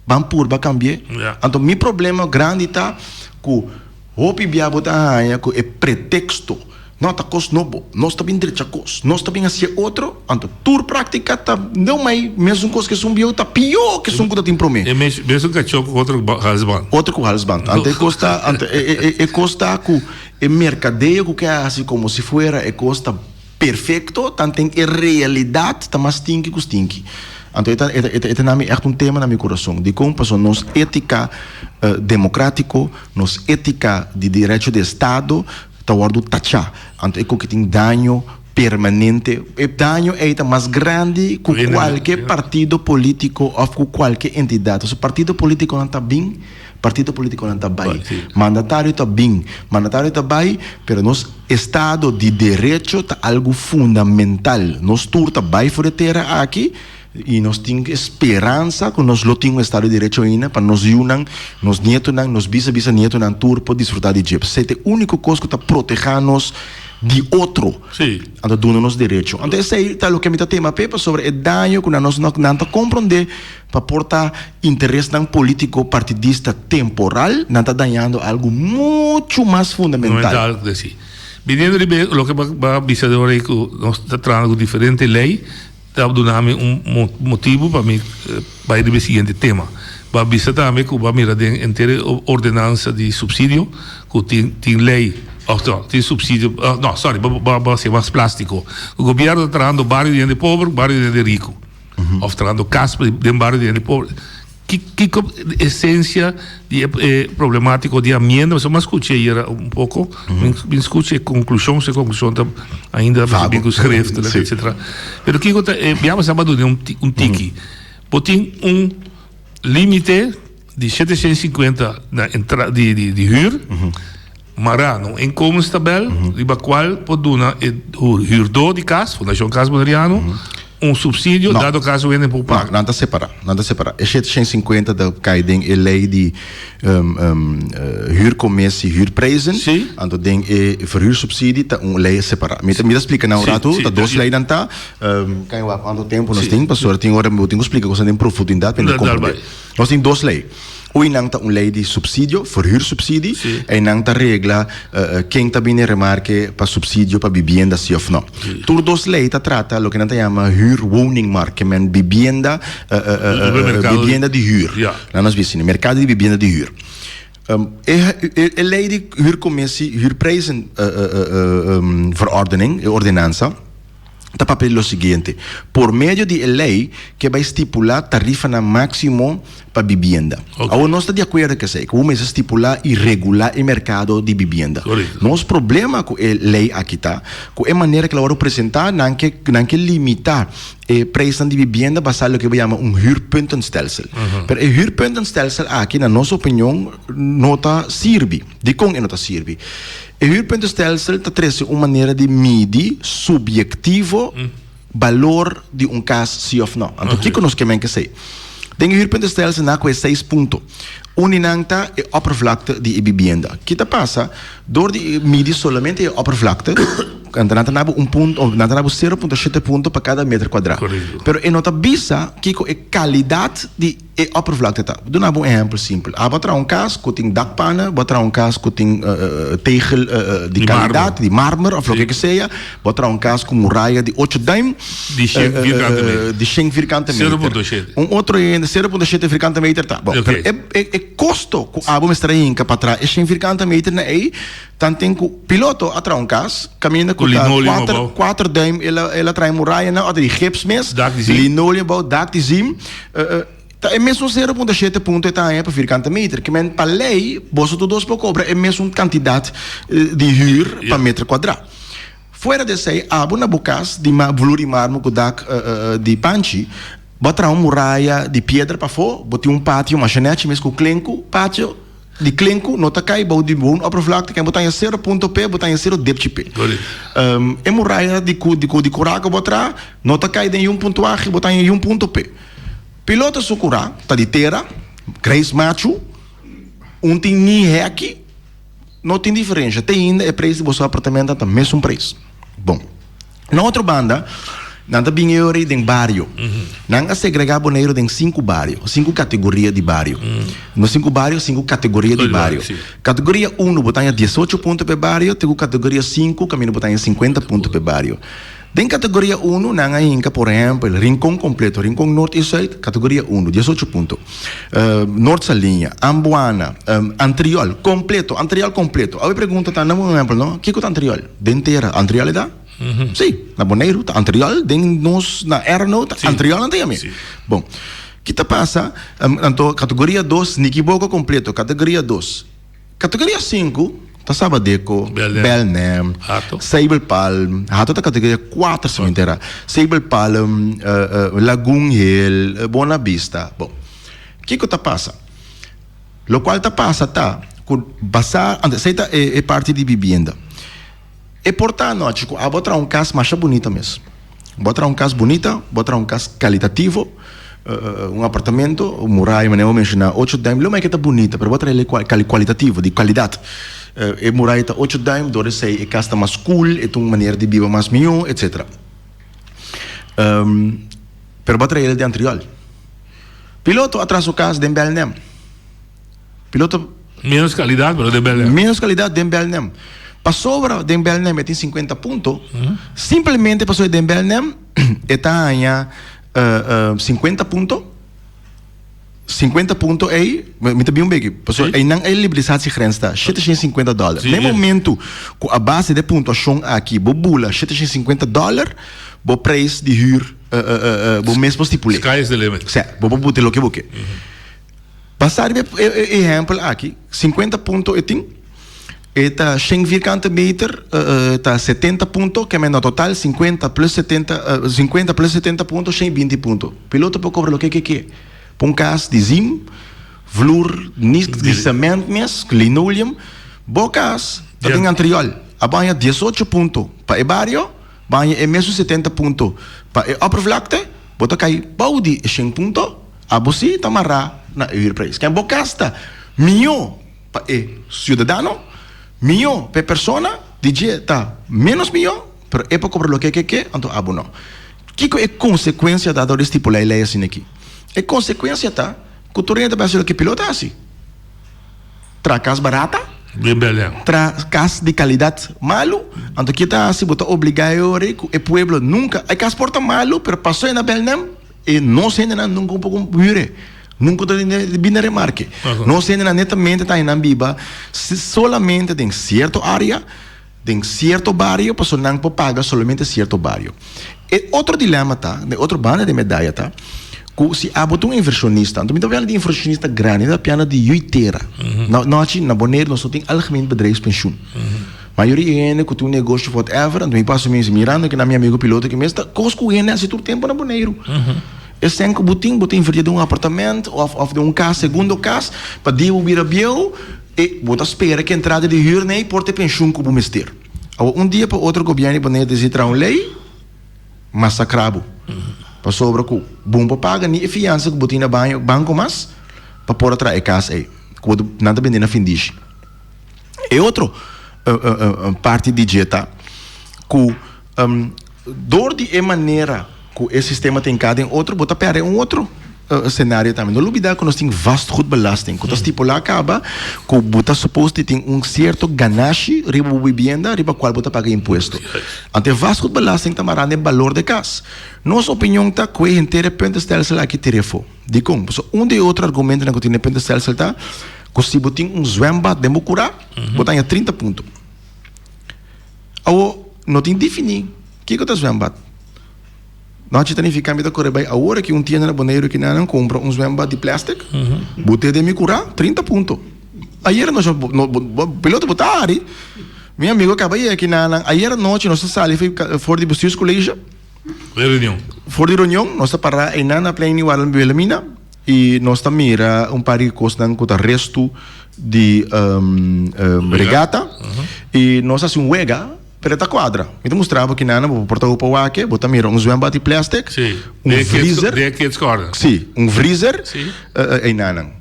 ban purba kambi'é. Anto mi problema grandi ta ku hopi bia bo ta haña ku e preteksto, no ta kos nobo, nos ta bin drecha kos, nos ta bin hasié otro, anto tur práktika ta no mai mesun kos ku esun bieu, ta pió ku esun ku ta tin promé. E mesun kachó ku otro halsband. Otro ku halsband. Anto e kos ta, anto e kos ta ku e merkadeo ku ke hasi komo si fuera e kos ta. Perfecto, tanten e realidad ta mas stinki cu stinki. Anto e ta e ta e ta na mi echt un tema na mi curason. Dicon? Pasobra nos etica democratico, nos etica di derecho di estado ta wordo tacha. Anto e koki tin daño permanente. E daño ey ta mas grandi cu cualke partido politico of cu cualke entidad. Pasobra partido politiconan ta bin. Partido politiconan ta bay, mandatario ta bin, mandatario ta bay, pero nos estado di derecho ta algo fundamental. Nos tur ta bay for e tera aki y nos tin speransa cu nos lo tin un estado di derecho ainda pa nos yunan, nos nietonan, nos bisa bisa nietonan tur por disfruta di dje. Esey ta e unico cos cu ta proteha nos di otro. Anto duna nos derecho. Anto esey ta loke mi ta tema p'e pasobra e daño cu nan nos nan ta compronde. Pa por ta interesnan politico partidista temporal, nan ta dañando algo mucho mas fundamental. Fundamental, si. Biniendo riba loke bo a bisa de ora ei cu nos ta trahando cu diferente ley. Ta duna mi un motibu pa mi bai riba e siguiente tema. Bo a bisa tambe ku bo a mira den henter e ordenansa di supsidio ku tin tin lei òf no tin supsidio no sorry bo bo a hasi mas plástiko ku gobièrnu ta trahando bario di hende pober bario di hende riku òf trahando kas den bario di hende pober. Kiko esencia di e problematico di amienda? Pasobra mi a scucha ayer un poco, mi scucha e conclusion, si e conclusion ta ainda bin cu schriftelijk, etcetera. Pero kiko ta e, ya bo duna un tiki. Bo tin un limite di 750 na entra di di huur, mará na un inkomenstabel riba cual por duna e huurdor di cas, Fundacion Cas Boneriano, un subsidio dado caso hende por paga. No, nan ta separa, nan ta separa. E 750 ta cay den e ley di huurcommissie, huurprijzen. Sí. Anto den e verhuursubsidie ta un ley separa. Mi ta, mi ta splica na un rato, ta dos leynan ta. Kan wak cuanto tempo nos tin, pasobra tin ora bo tin cu splica cosnan den profundidad pa hende comprende. Nos tin dos ley. Ui nan ta un ley di subsidio, verhuursubsidie, ei nan ta regla ken ta bini remarke pa subsidio pa bibienda si of no. Tur dos ley ta trata loke nan ta yama huurwoningmarkt, ke men bibienda, bibienda di huur. Laat nos bisa, merkado di bibienda di huur. E ley di huurcommissie, huurprijzen verordening, e ordenansa, ta papia di lo siguiente, Por medio di e lei ke bai stipulá tarifanan máksimo pa bibienda. Awor nos ta di akuerdo ku esei, ku bo mester stipulá i regulá e merkado di bibienda. Nos problema ku e lei aki ta ku e manera ku el a wòrdu presentá nan ke nan ke limitá e preisnan di bibienda basá loke bo yama un huurpuntenstelsel. Pero e huurpuntenstelsel aki na nos opinion no ta sirbi. Dikon e no ta sirbi? E huurpuntenstelsel ta trese un manera di midi subyektivo balor di un kas si òf nò. Anto kiko nos ke men kesei? Den e huurpuntenstelsel nan a kohe seis punto. Un di nan ta e oppervlakte di e bibienda. Ki ta pasa? Dor di midi solamente e oppervlakte, anto nan ta dabo un punto, nan ta dabo sero punto shete punto pa kada meter kuadrá. Pero e no ta bisa kiko e kalidat di. E oppervlakte ta. Duna bo un ehempel simpel. Abo a traha un kas ku tin dakpanen, bo a traha un kas ku tin tegel di kalidat, di marmer òf loke ke sea. Bo a traha un kas ku muraya di ocho duim. Di shen vierkante meter. Di shen vierkante meter. Sero punto shete. Un otro hende sero punto shete vierkante meter ta. Bon, pero e kosto ku abo mester a hinka pa traha e shen vierkante meternan ei, Tanten ku piloto a traha un kas kaminda ku ta kuater kuater duim el a el a traha e murayanan ota di gips mes, linoleum abou, dak di zim, ta e mesun sero punto shete punto e ta haña pa firkante meter. Ke men pa lei boso tur dos por kobra e mesun kantidat di hür pa meter kuadrá. Fuera di esei abo na bo kas di vloer di marmer ku dak di panchi bo a traha un muraya di piedra pafó, bo tin un patio masha nèchi mes ku klenku patio. Di klenku no ta kai bou di woonoppervlakte ken bo ta haña sero punto p'e, bo ta haña sero depchi p'e. E muraya di ku di ku di kurá ku bo traha no ta kai den yun puntuahe, bo ta haña yun punto p'e. Piloto su kurá ta di tera, grijs machu, un tin ni hèki, no tin diferensha. Te ainda e preis di boso apartamentonan ta mesun preis. Bon. Na otro banda, nan ta bin e ora ei den bario. Nan a segregá Boneiru den sinku bario, sinku kategoria di bario. No sinku bario, sinku kategoria di bario. Kategoria unu bo ta haña diesocho punto p'e bario, te ku kategoria sinku kaminda bo ta haña sinkuenta punto p'e bario. Den kategoria unu nan a hinka por ehèmpel Rincon kompleto, Rincon Nort i Sùit, kategoria unu, diesocho punto. Nort Saliña, Ambuana, Antriol kompleto, Antriol kompleto. Awe pregunta ta, nan un ehèmpel no, kiko ta Antriol? Den tera, Antriol e ta? Sí, na Boneiru ta Antriol, den nos na Erno ta Antriol nan ta yam'é. Bon, ki ta pasa? Anto kategoria dos, Nikiboko kompleto, kategoria dos. Kategoria sinku ta Sabadeco, Belnem, Sabelpalm, Hato ta kategoria kuater si mi entera, Sabelpalm, Lagun Hill, Bonabista. Bon, kiko ta pasa? Lokual ta pasa ta ku basá, anto esei ta e parti di bibienda. E por ta anochi ku abo a traha un kas masha bunita mes. Bo a traha un kas bunita, bo a traha un kas kalitativo, un apartamento, un muraya manera bo menshoná ocho duim, lo mai ke ta bunita, pero bo a traha el kualitativo, di kalidat. E muraya ta ocho duim, dor esei e kas ta mas kul, e ta un manera di biba mas mihó, etsetera. Pero bo a traha el di antriòl. Piloto a traha su kas den Bèlnèm. Piloto. Menos calidad pero den Belnem. Menos calidad den Belnem. Pasobra den Belnem e tin 50 punto. Simplemente pasobra den Belnem. E ta haña 50 punto. 50 punto ei, mi ta bin un beki, pasobra einan e liberalisatiegrens ta 750 dòler. Na e momentu ku a base di e puntuashon aki bo bula 750 dòler, bo preis di hür bo mes por stipul'é. Sky is the limit. Sè, bo por buta loke bo ke. Basá riba e ehèmpel aki, 50 punto e tin, e ta shen vierkante meter, ta 70 punto, ke men na total 50 plus 70, 50 plus 70 punto, 120 punto. Piloto por kobra loke e ke, pa un kas di zim, vloer ni di sement mes, linoleum, bo kas ta den Antriol, a baña 18 punto pa e bario, baña e mesun 70 punto pa e oppervlakte, bo ta kai bou di e shen punto. Abo sí ta mará na e huurprijs. Ken bo gasta mihó pa e siudadano, mihó pa e persona, di dje ta ménos mihó, pero e por kobra loke e ke ke, anto abo no. Kiko e konsekuensia ta dor di stipulá e lei asina aki? E konsekuensia ta ku tur hende ta bai hasi loke pilot a hasi, traha kas barata, traha kas di kalidat malu, anto ke ta hasi? Bo ta obligá e ora ei ku e pueblo nunka, e kas por ta malu, pero pasó e na bèlnèm. E nos hendenan nunka un poko hure, nunka ta bin na remarke. Nos hendenan netamente ta hendenan biba solamente den sierto area, den sierto bario, pasobra nan por paga solamente sierto bario. E otro dilema ta, e otro banda di medaya ta, ku si abo ta un invershonista, anto mi ta papia di invershonista grandi, mi ta papia di yu i tera. Nochi na Boneiru nos no tin algemeen bedrijfspensioen. Mayoria hende ku tin un negoshi of whatever, anto mi pasa mi mirando kina mi amigo piloto ki mes ta kos ku hende hasi tur tempu na Boneiru. E sèn ku bo tin, bo ta invertí den un apartament of of den un kas, segundo kas, pa dia bo bira bieu e bo ta spera ku entrada di hür nei por ta e penshun ku bo mester. Awor un dia pa otro gobièrnu di Boneiru desidi traha un lei, masakrá bo. Pasobra ku bo no por paga ni e fiansa ku bo tin na banko mas pa por a traha e kas ei ku bo nan ta bende na findishi. E otro parti di dje ta ku dor di e manera ku e sistema ta hinká den otro, bo ta pèrdè un otro senario tambe. No lubidá ku nos tin vastgoedbelasting ku ta stipulá kaba ku bo ta supos di tin un sierto ganashi riba bo bibienda riba kual bo ta paga impuesto. Anto e vastgoedbelasting ta mará den balor di kas. Nos opinion ta ku e henter e puntenstelsel aki tira afó. Dikon? Pasobra un di e otro argumentonan ku tin den e puntenstelsel ta Ku si bo tin un zwembad den bo kurá, bo ta haña 30 punto. Awor, no tin definí kiko ta zwembad. Nochi ta nifiká mi ta kore bai awor aki un tienda na Boneiru ki nan kumpra un zwembad di plèstik, bo te den mi kurá, 30 punto. Ayera nochi, piloto bo ta hari, mi amigo a kaba yega ki nan, ayera nochi nos ta sali for di bestuurscollege, for di reunion, nos ta pará einan na plein di Wilhelmina. I nos ta mira un par di kosnan ku ta restu di regata. I nos hasi un wega, pero e ta kuadra. Mi ta mustra bo kinana, bo por ta opa wak, bo ta mira un zwembad di plastic, un vriezer. Si, un vriezer einanan.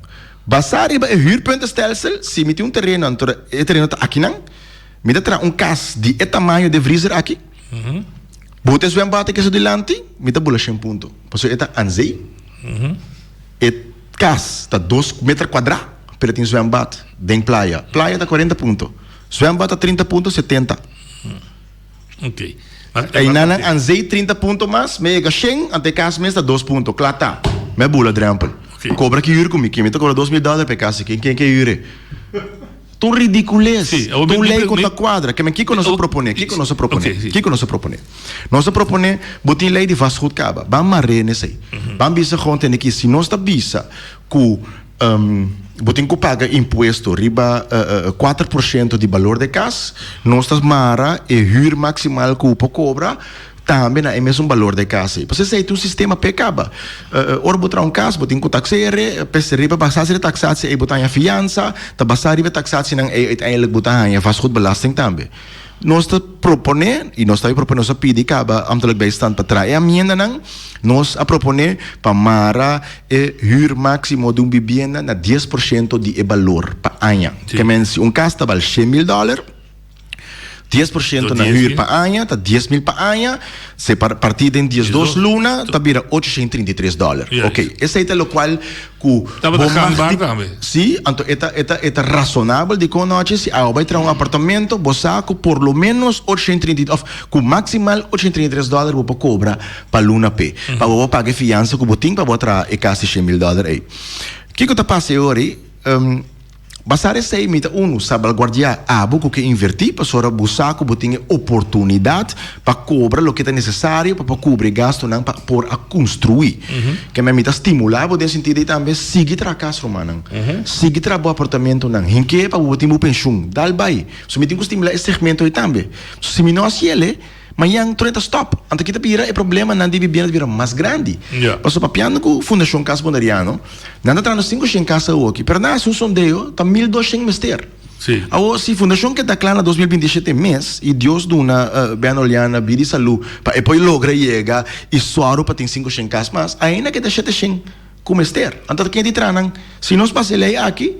Basá riba e huurpuntenstelsel, si mi tin un tereno, anto e tereno ta akinan, mi ta traha un kas di e tamaño di e vriezer aki. Bo ta e zwembad aki su dilanti, mi ta bula shen punto. Pasobra e ta aan zee. E kas ta dos meter kuadrá, pero e tin zwembad den playa. Playa ta kuarenta punto. Zwembad ta trinta punto, setenta. Einan nan aan zee trinta punto mas, mi a yega shen, anto e kas mes ta dos punto. Kla ta. Mi a bula drèmpel. Kobra ki hür ku mi. Mi ta kobra 2000 dòler pa e kas aki. Ken ke hür e? Ta un ridicules. Ta un ley cu ta cuadra. Keme kico nos a propone? Kico nos a propone? Kico nos a propone? Nos a propone, bo tin ley di vastgoed caba. Ban mar'é n'esey. Ban bisa gewoon tende ki si nos ta bisa cu bo tin cu paga impuesto riba 4% di balor di cas, nos ta mara e huur maximal cu bo por cobra Tambe na e mesun balor di e kas ei. Pasobra esei ta un sistema p'e kaba. Ora bo traha un kas, bo tin ku taksere, p'es riba basá riba e taksatsie ei bo ta haña fiansa, ta basá riba e taksatienan ei uiteindelijk bo ta haña vastgoedbelasting tambe. Nos ta proponé, i nos ta proponé, nos a pidi kaba ambtelijk bijstand pa traha e amiendanan, nos a proponé pa mara e hür máksimo di un bibienda na 10% di e balor pa aña. Ke men si un kas ta bal 100.000 dòler. 10% na huur pa aña ta 10.000 pa aña, se partí den 12 luna ta bira 833 dòler. Oké, esei ta lokual ku Tabata gangbaar tambe. Sí, anto e ta e ta e ta rasonabel dikon nochi si abo bai traha un apartamento bo sa ku por lo ménos 830 òf ku maksimal 833 dòler bo por kobra pa luna p'e pa bo por paga e fiansa ku bo tin pa bo a traha e kas di 100.000 dòler ei. Kiko ta pasa e ora ei? Basá esei mi ta unu salbaguardiá abo ku ke invertí pasobra bo sa ku bo tin e oportunidat pa kobra loke ta nesesario pa por kubri e gastunan pa por a konstruí. Kemey mi ta stimulá bo den sentido ei tambe sigui traha kas rumannan, sigui traha bo apartamentunan, hink'é pa bo por tin bo penshun, dal bai. So mi tin ku stimulá e segmento ei tambe. So si mi no hasi el, mañan tur e ta stòp. Anto ki ta bira e problemanan di bibienda ta bira mas grandi. Pasobra papiando ku Fundashon Kas Boneriano, Nan ta trahando 500 kas awoki, pero nan hasi un sondeo, ta 1200 mester. Sí. Awo, si fundashon keda kla na 2027 mes, i Dios duna Ben Oleana bida i salú pa e por logra yega i sòru pa tin 500 kas mas, ainda keda 700 ku mester. Anto ta ken di traha nan? Si nos pasa e lei aki,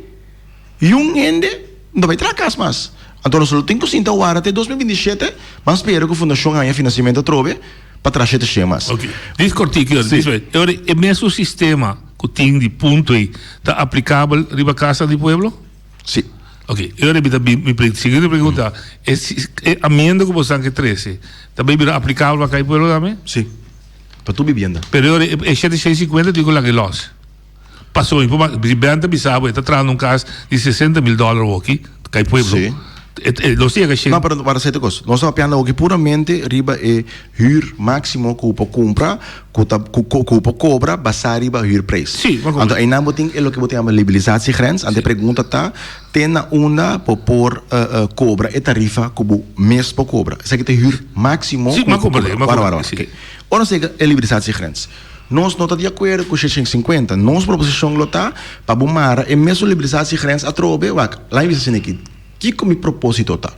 yun hende no ta bai traha kas mas. Anto nos lo tin ku sinta wara te 2027, ban spera ku fundashon haña finansiamentu atrobe. Pa traha shete shen mas. Ok. Dis kortiki ora. Sí. E ora e mesun sistema ku tin di punto ei ta aplikabel riba Casa di Pueblo? Sí. Ok. E ora mi ta bin mi pre siguiente pregunta e si e amienda ku bosan ke trese ta bay bira aplikabel pa Casa di Pueblo tambe? Sí. Pa tur bibienda. Pero e ora e shete shen sinkuenta tin ku laga e lòs. Paso mi por si Ben ta bisa bo e ta trahando un cas di 60 mil dollar awoki, Cai Pueblo. Sí. E, e, los yega shen. No, pero para cierto cos. Nos ta papiando awoki puramente riba e huur maximo cu bo por cumpra, cu ta cu cu bo por cobra basa riba huurprijs. Sí, ma Anto einan bo tin e loke bo ta yama liberalisatiegrens. Anto e pregunta ta, te na unda bo por cobra e tarifa cu bo mes por cobra? Esaki ta e huur maximo Sí, cu bo ma por comprende, cobra. ma Wara, wara, comprende, wara. sí. Oké. Ora nos yega e liberalisatiegrens. Nos no ta di akuerdo ku 650. Nos proposishon lo ta pa bo mara e mesun liberalisatiegrens atrobe. Wak, laat mi bisa asina aki, kiko mi proposito ta?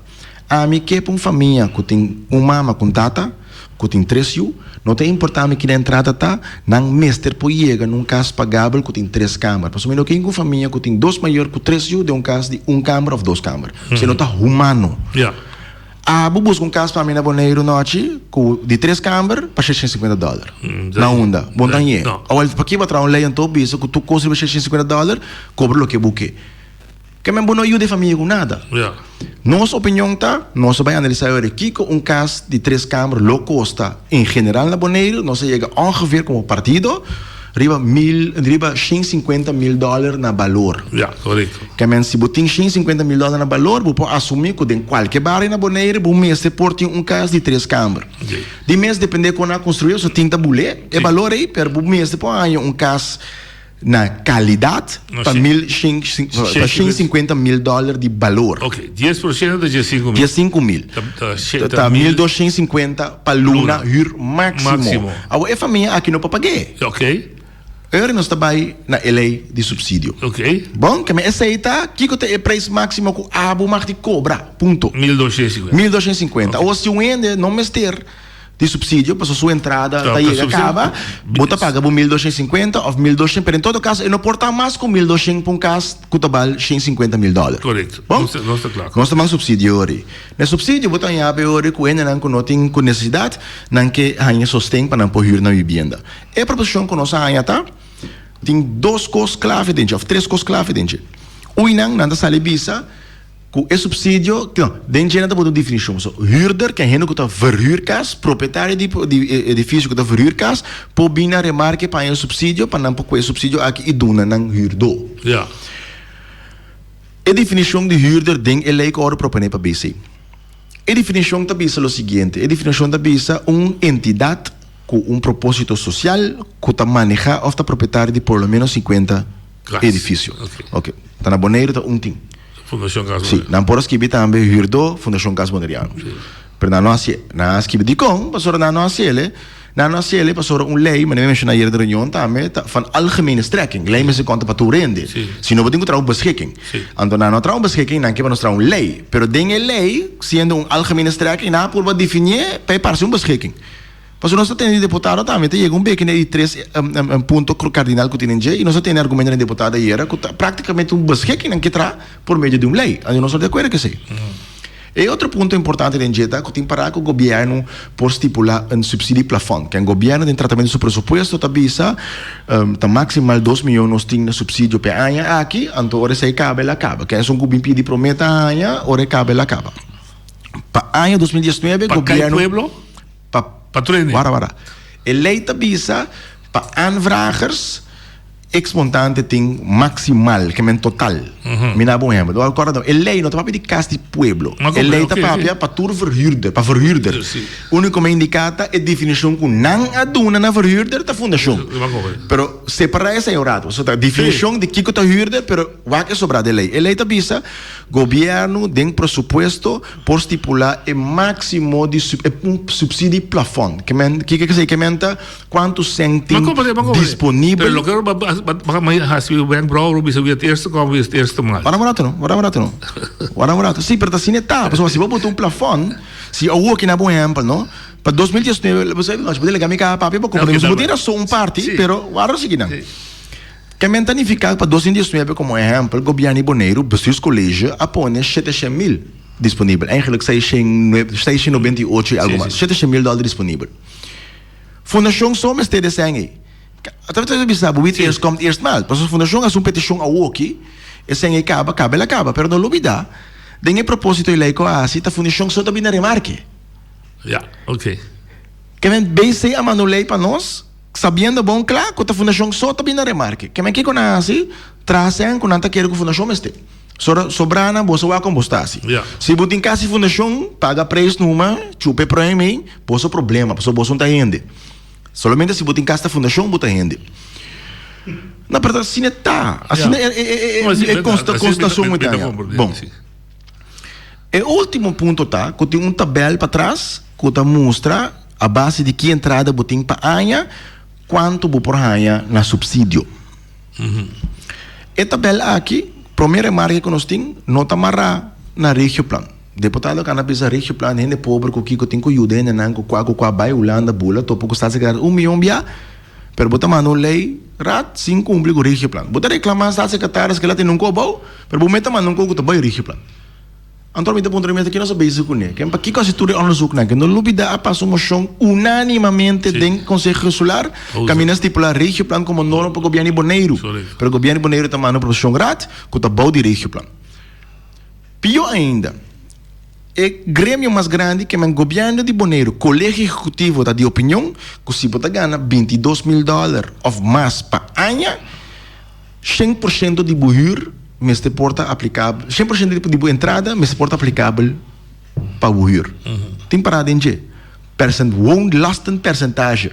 Ami ke pa un famia ku tin un mama ku un tata, ku tin tres yu, no ta importa mi kina entrada ta, nan mester por yega na un kas pagabel ku tin tres kamer. Pasobra mi no ke un famia ku tin dos mayor ku tres yu den un kas di un kamer òf dos kamer. Esei no ta humano. Abo buska un kas pa mi na Boneiru nochi ku di tres kamber pa 650 dòler. Na unda? Bo no ta hañ'é. Awor paki bo a traha un lei anto bisa ku tur kos riba 650 dòler kobra loke bo ke. Ke men bo no yuda e famia ku nada. Nos opinion ta, nos a bai analisá e ora kiko un kas di tres kamber lo kosta en general na Boneiru, nos a yega ongeveer komo partido riba mil riba 650 mil dòler na balor. Ja, korekto. Ke men si bo tin 650 mil dòler na balor, bo por asumí ku den kualke bario na Bonaire bo mester por tin un kas di tres kamber. Di mes dependé kon nan a konstruí, so tin ta bulé e balor ei, pero bo mester por haña un kas na kalidat pa mil shen pa 650 mil dòler di balor. Ok, 10% ta 15 mil. 15 mil. Ta 1250 pa luna hür máksimo. Awor e famia aki no por pag'é. Ok. Ora nos ta bai na e lei di supsidio. Ok. Bon, keme esei ta, kiko ta e preis máksimo ku abo mag di kobra? Punto. 1250. 1250. Awor si un hende no mester di supsidio pasobra su entrada ta yega kaba, bo ta paga bo 1250 òf 1200, pero en todo kaso e no por ta mas ku 1200 pa un kas ku ta bal 150 mil dòler. Korekto. Bon? Nos ta kla. Nos ta man supsidio ori. Na supsidio bo ta haña awe ori ku hendenan ku no tin ku nesesidat, nan ke haña sosten pa nan por hür nan bibienda. E proposishon ku nos a haña ta, tin dos kos klave den dje, òf tres kos klave den dje. Uinan, nan ta sali bisa ku e supsidio, no, den dje nan ta pone un definishon. So, hürder, ke hende ku ta verhür kas, propietario di di e edifisio ku ta verhür kas, por bin na remarke pa haña e supsidio, pa nan por kue e supsidio aki i duna nan hürdó. Ja. E definishon di hürder den e lei ku a wòrdu proponé pa BC. E definishon ta bisa lo siguiente, e definishon ta bisa un entidat ku un propósito sosial ku ta manehá òf ta propietario di por lo ménos 50 edifisio. Oke. Ta na Boneiru ta un tin. Fundashon Kas Sí, Boneriano. nan por a skibi tambe hürdó Fundashon Kas Boneriano. Pero nan no hasié. Nan a skibi dikon? Pasobra nan no hasié. Nan no hasié pasobra un lei, manera mi menshoná ayer den reunion tambe, ta van algemene strekking. Lei mester konta pa tur hende. Si no bo tin ku traha un beschikking. Anto nan no a traha un beschikking, nan ke pa nos traha un lei. Pero den e lei, siendo un algemene strekking, nan a purba definié pa e parse un beschikking. Pasobra nos ta tende di deputado tambe ta yega un beke na e di tres punto kardinal ku tin den dje i nos a tende argumento den deputado ayera ku ta praktikamente un beschikking nan ke traha por medio di un lei. Anto nos no ta di akuerdo ku esei. E otro punto importante den dje ta ku tin pará ku gobièrnu por stipulá un subsidieplafond. Ken gobièrnu den tratamentu di su presupuesto ta bisa ta maksimal dos miyon nos tin na subsidio p'e aña aki, anto ora esei kaba el a kaba. Ken esun ku bin pidi promé ta haña ora e kaba el a kaba. Pa aña 2019 Pa kai gobièrnu pueblo? pa Pa tur hende? Wara wara. E lei ta bisa pa aanvragers Ex montante tin maximal, ke men total. Mi na bo un ehempel. Dor kòrda e lei no ta papia di kas di pueblo. E lei ta papia pa tur verhuurder, pa verhuurder. Úniko men indiká ta e definishon ku nan a duna na verhuurder ta fundashon. Pero separá esei un rato. Pasobra ta definishon di kiko ta huurder, pero wak e sobrá den lei. E lei ta bisa gobièrnu den presupuesto por stipulá e máksimo di e subsidie plafond. Ke men kiko esei ke men ta? Cuanto cen tin disponibel. Pero loke bo ba haci wenkbrauw bo bisa wie het eerste komt wie het eerste maal. Wara un rato no, wara un rato no. Wara un rato. Si, pero ta asina e ta. Pasobra si bo bota un plafond, si awor ki na bo ehempel no, pa 2019, bo sabi bo delega mi ka papia bo comprende. Bo tin rason un parti, pero wara sigui nan. Ke men ta nifica pa 2019 como ehempel, gobierno di Boneiru, bestuurscollege, a pone 700 mil disponibel. Eigenlijk 698 y algo mas. 700 mil dollar disponibel. Fundashon so mester de sèn ei. Ta ta bisa bo wit eerst komt eerst maal. Pasobra fundashon hasi un petishon awoki, e sèn ei kaba, kaba el a kaba. Pero no lubida, den e proposito e lei ku a hasi, ta fundashon so ta bini na remarke. Ja, oké. Ke men BC a manda un lei pa nos, sabiendo bon kla ku ta fundashon so ta bini na remarke. Ke men kiko nan a hasi? Traha sèn ku nan ta kere ku fundashon mester. Sora sobranan boso wak kon bo sta hasi. Ja. Si bo tin kasi fundashon, paga preis numa, chupa e pruim ei. Boso problema, pasobra boso no ta hende. Solamente si bo tin kas ta fundashon bo ta hende. No, pero asina e ta. Asina e, e, e, e, e consta, constashon mi ta haña. Bon. E ultimo punto ta ku tin un tabel patras ku ta mustra a base di ki entrada bo tin pa aña kuantu bo por haña na supsidio. E tabel aki, prome remarke ku nos tin, no ta mará na regioplan. Deputado kanda bisa regioplan hende pober ku kiko tin ku yuda hendenan ku kua ku kua bai Hulanda bula topa ku staatssecretaris un miyon bia, pero bo ta manda un lei raad sin kumpli ku regioplan. Bo ta reklama staatssecretaris kila tene un kobou, pero bo mes ta manda un kou ku ta bai regioplan. Anto mi ta puntra mi mes ta ki nos a bezig kuné? Ken pakiko hasi tur e onderzoeknan? Ken no lubida a pasa un moshon unanimamente den Konseho Insular kaminda stipulá regioplan komo norma pa gobièrnu di Boneiru. Pero gobièrnu di Boneiru ta manda un proposishon raad ku ta bou di regioplan. Pió ainda, e gremio mas grandi ke men gobièrnu di Boneiru, Kolegio Ehekutivo ta di opinion ku si bo ta gana 22 mil dòler òf mas pa aña, 100% di bo hür mester por ta aplikabel, 100% di bo entrada mester por ta aplikabel pa bo hür. Tin pará den dje. Percent woonlastenpercentage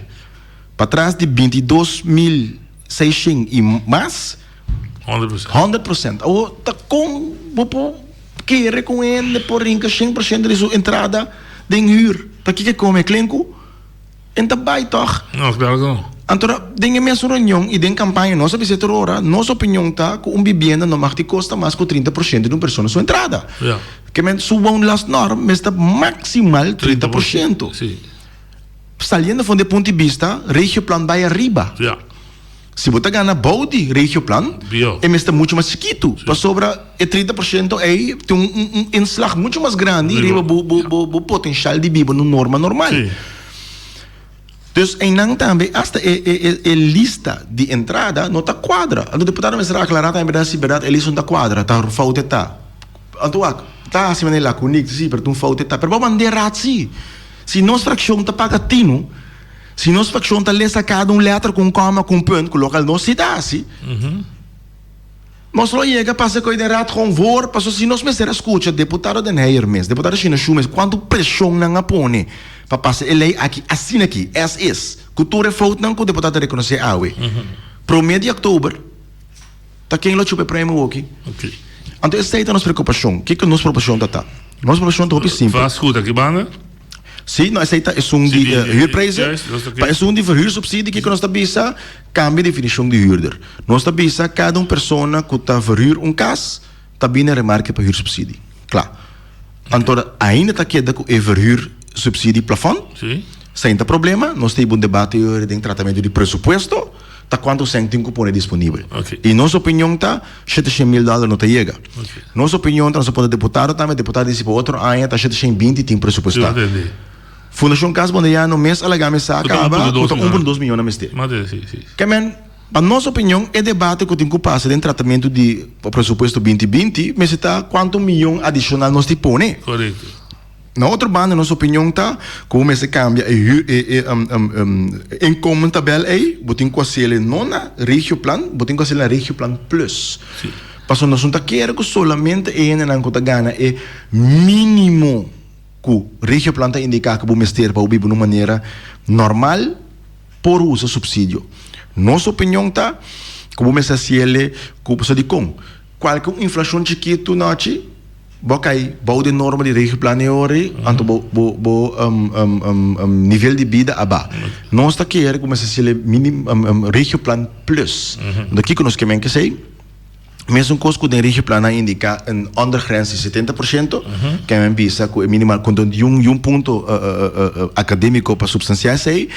patras di 22.600 i mas, 100%. Awor ta kon bo por kere ku un hende por rinka 100% di su entrada den hür? Ta kiko e kome? Klenku? En ta bai tòg? No, klaro ku no. Anto den e mesun reunion i den kampaña nos a bisa tur ora, nos opinion ta ku un bibienda no mag di kosta mas ku 30% di un persona su entrada. Ja. Ke men su woonlastnorm mester maksimal 30%. Si. Saliendo for di e punto di bista, regioplan bai ariba. Ja. Si bo ta gana bou di regioplan, Bio. e mester muchu mas chikitu, pasobra e 30% ei tin un, un, un inslag muchu mas grandi riba bo, bo, bo, bo potenshal di biba na un norma normal. Sí. Dus einan tambe asta e, e, e, e lista di entrada no ta kuadra. Anto deputado mester aklará tambe bèrdat si bèrdat e lista no ta kuadra, ta fout e ta. Anto wak, ta hasi manera lakonik, si, pero ta un fout e ta. Pero bo mand'é raad si. Si nos frakshon ta paga tinu, Si nos fraccion ta lesa cada un letter cu un coma cu un punt, cu local nos si ta haci, nos lo yega pasa cu den raad gewoon voor, pasobra si nos mester a scucha deputado Den Heyer mes, deputado Shina Shu mes, cuanto presion nan a pone pa pasa e ley aki asina aki, as is, cu tur e foutnan cu deputado ta reconoce awe. Prome di october. Ta ken lo chupa e premio awoki? Anto esei ta nos preocupacion. Kico nos preocupacion ta ta? Nos preocupacion ta hopi simpel. Vastgoed aki banda? Si, no, esei ta esun di huurprijzen. Pa esun di verhuursubsidie, kico nos ta bisa? Cambia definicion di huurder. Nos ta bisa cada un persona cu ta verhuur un cas ta bini remarke pa huursubsidie. Cla. Anto ainda ta keda cu e verhuursubsidie plafond. Si. Esei ta problema. Nos ta hiba un debate den tratamento di presupuesto. ta kuantu sèn tin ku pone disponibel. I nos opinion ta 700.000 dòler no ta yega. Nos opinion ta nos a puntra deputado tambe, deputado di si pa otro aña ta 720 tin presupuestá. Fundashon Cas Boneiano mes a laga mi sa kaba ku ta 1.2 mion a mester. Ke men, pa nos opinion e debate ku tin ku pasa den tratamentu di presupuesto 2020 mester ta kuantu mion adishonal nos tin pone. Na otro banda nos opinion ta ku bo mester kambia e huur e e inkomentabel ei, bo tin ku hasiel no na Regioplan, bo tin ku hasiel na Regioplan Plus. Pasobra nos no ta kere ku solamente e hendenan ku ta gana e minimo ku Regioplan ta indiká ku bo mester pa bo biba na un manera normal por usa supsidio. Nos opinion ta ku bo mester hasiel ku pasobra dikon? Kualke un inflashon chikitu nochi. Bo kai bou den norma di Regioplan e ora ei, anto bo bo bo nivel di bida a ba. Nos ta kere ku mester sele minim Regioplan plus. Anto kiko nos ke men kesei? Mesun kos ku den Regioplan a indiká un ondergrens di 70%, ke men bisa ku e minimal ku di un un punto akadémiko pa supstansiá esei,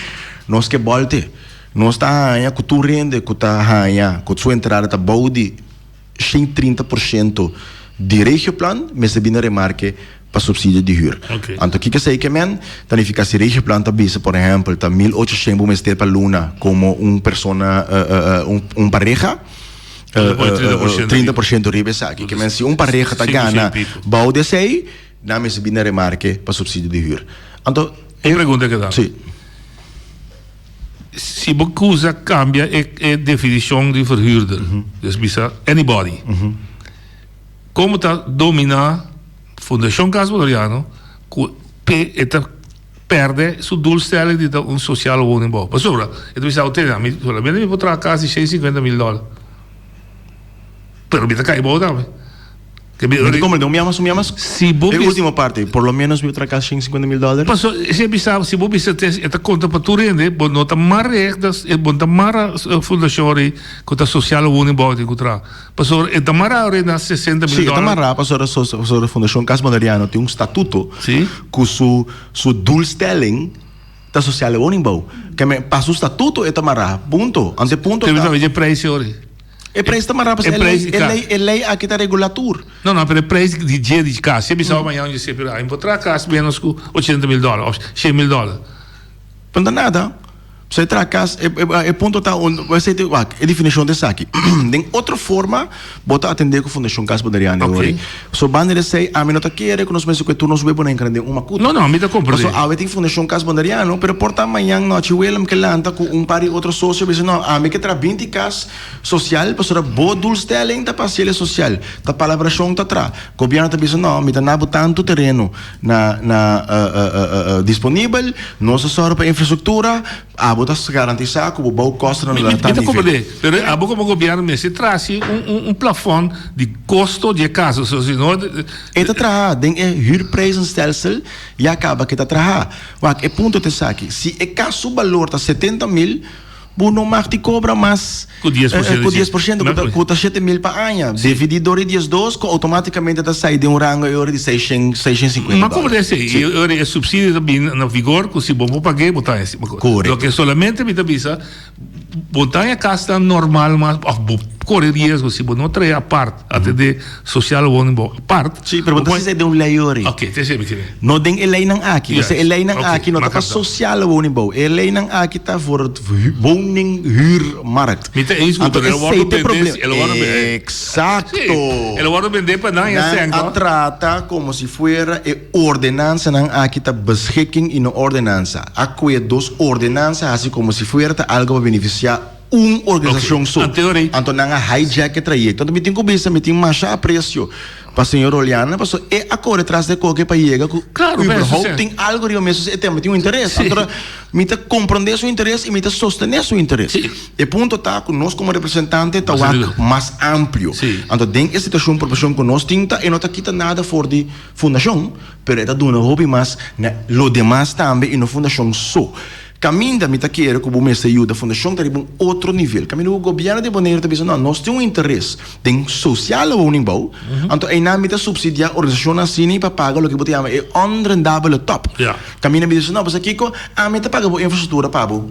nos ke bòlte. Nos ta haña ku tur hende ku ta haña ku su entrada ta bou di 130% di Regioplan mester bini remarke pa subsidio di huur. Anto kiko esei ke men? Ta nifica si Regioplan ta bisa por ehempel ta 1800 bo mester pa luna como un persona un pareha, 30% riba esaki. Ke men si un pareha ta gana bou di esei nan mester bini remarke pa subsidio di huur. Anto Un pregunta ke ta. Si. Si bo kusa kambia e e definishon di verhuurder, dus bisa anybody, komo ta dominá Fundashon Cas Boleriano ku p'e e ta pèrdè su doelstelling di ta un sociale woningbouw? Pasobra e ta bisa awor ami solamente mi por traha kas di 150.000 dòler, pero mi ta kai bou tambe. Mi ta comprende, mi ama, mi ama Si bo e ultimo parte, por lo menos mi traha casi 150 mil dólares. Paso, si bisa, si bo bisa te, e ta conta pa tur hende, bo no ta mara e, bo no ta mara fundacion ori cu ta sociale woningbouw tin cu traha. Paso, e ta mara ori na 60 mil Si, e ta dólar. mara pasobra pasobra Fundacion Cas Boneriano tin un statuto Si. cu su su doelstelling ta sociale woningbouw. Ke men pa su statuto e ta mara, punto. Anto e punto Te ta. bisa e prijs ori. E prijs ta mará pasobra E prijs di e kas. lei e lei aki ta regulá tur. No, no, pero e prijs di dje di kas. Si e bisa mañana dje si, pero a por traha kas menos ku 80.000 dòler òf 100.000 dòler. No ta nada. Pasobra e traha kas, e e punto ta un, esei ta wak, e definishon ta esaki. Den otro forma bo ta atendé ku Fundashon Kas Boneriano e Oké. ora. So banda di esei ami no ta kere ku nos mester ku e tur nos webonan entra den un makutu. No, no, mi ta komprendé. Pasobra awe tin Fundashon Kas Boneriano, pero por ta mañan nochi Willem ke lanta ku un par di otro sosio bisa no, ami ke traha 20 kas Social, pasobra bo doelstelling ta pa haciel e social, ta palabracion ta tra. Gobierno ta bisa no, mi ta na bo tanto tereno na na disponibel, nos ta sòru pa infrastructura, abo ta garantisa cu bo bouwkostennan Mi lo mi ta ta nivel. comprende, pero abo como gobierno mester traha si un un un plafond di costo di e cas, so si no. E ta traha den e huurprijzenstelsel ya caba ke ta traha. Wak, e punto ta esaki, si e cas su balor ta 70.000, Bo no mag di cobra mas Cu 10% cu 10%, cu ta, cu ta 7000 pa aña. Dividi door di 12, cu automaticamente ta sai den un rango e ora di 650 Ma como dólar. esey? Sí. E ora e subsidio ta bin na vigor cu si bo por pagu'e, bo ta haña. Correcto. Loke solamente mi ta bisa, bo ta haña casnan normal mas, of bo core riesgo si bo no trae apart, atende sociale woningbouw apart. Sí, pero bo ta si den un ley ori. Ok, te esey mi kere. No den e leynan aki. Yes. E leynan Ok, aki no ta pa makasa. sociale woningbouw. E leynan aki ta voor het woninghuurmarkt. Mi ta eens cu Anto pero el esey wordo ta e bende, probleem. el wordo bende. Exacto. Sí, el wordo bende pa nan Nan sèn, a no? trata como si fuera e ordenansanan aki ta beschikking y no ordenansa. A cue dos ordenansa haci como si fuera ta algo pa beneficia un organisacion Ok, so. Anto ora ei. Anto nan a hijack e trayecto. Anto mi tin cu bisa mi tin masha aprecio pa señor Oleana pasobra e a core tras de coke pa yega cu Claro, pero überhaupt eso tin algo riba mes e tema, tin un interes. Sí. Anto mi ta comprende su interes y mi ta sostene su interes. Sí. E punto ta cu nos como representante ta Mas wak riba. mas amplio. Sí. Anto den e situacion proporcion cu nos tin ta e no ta kita nada for di fundacion, pero e ta duna hopi mas na lo demas tambe y no fundacion so. Caminda mi ta kere cu bo mester yuda fundacion ta riba un otro nivel. Caminda cu gobierno di Boneiru ta bisa no, nos tin un interes den sociale woningbouw, anto eynan mi ta subsidia organisacionnan asina pa paga loke bo ta yama e onrendabele top. Ja. Caminda mi ta bisa no, pasobra kico? Ami ta paga bo infrastructura pa bo.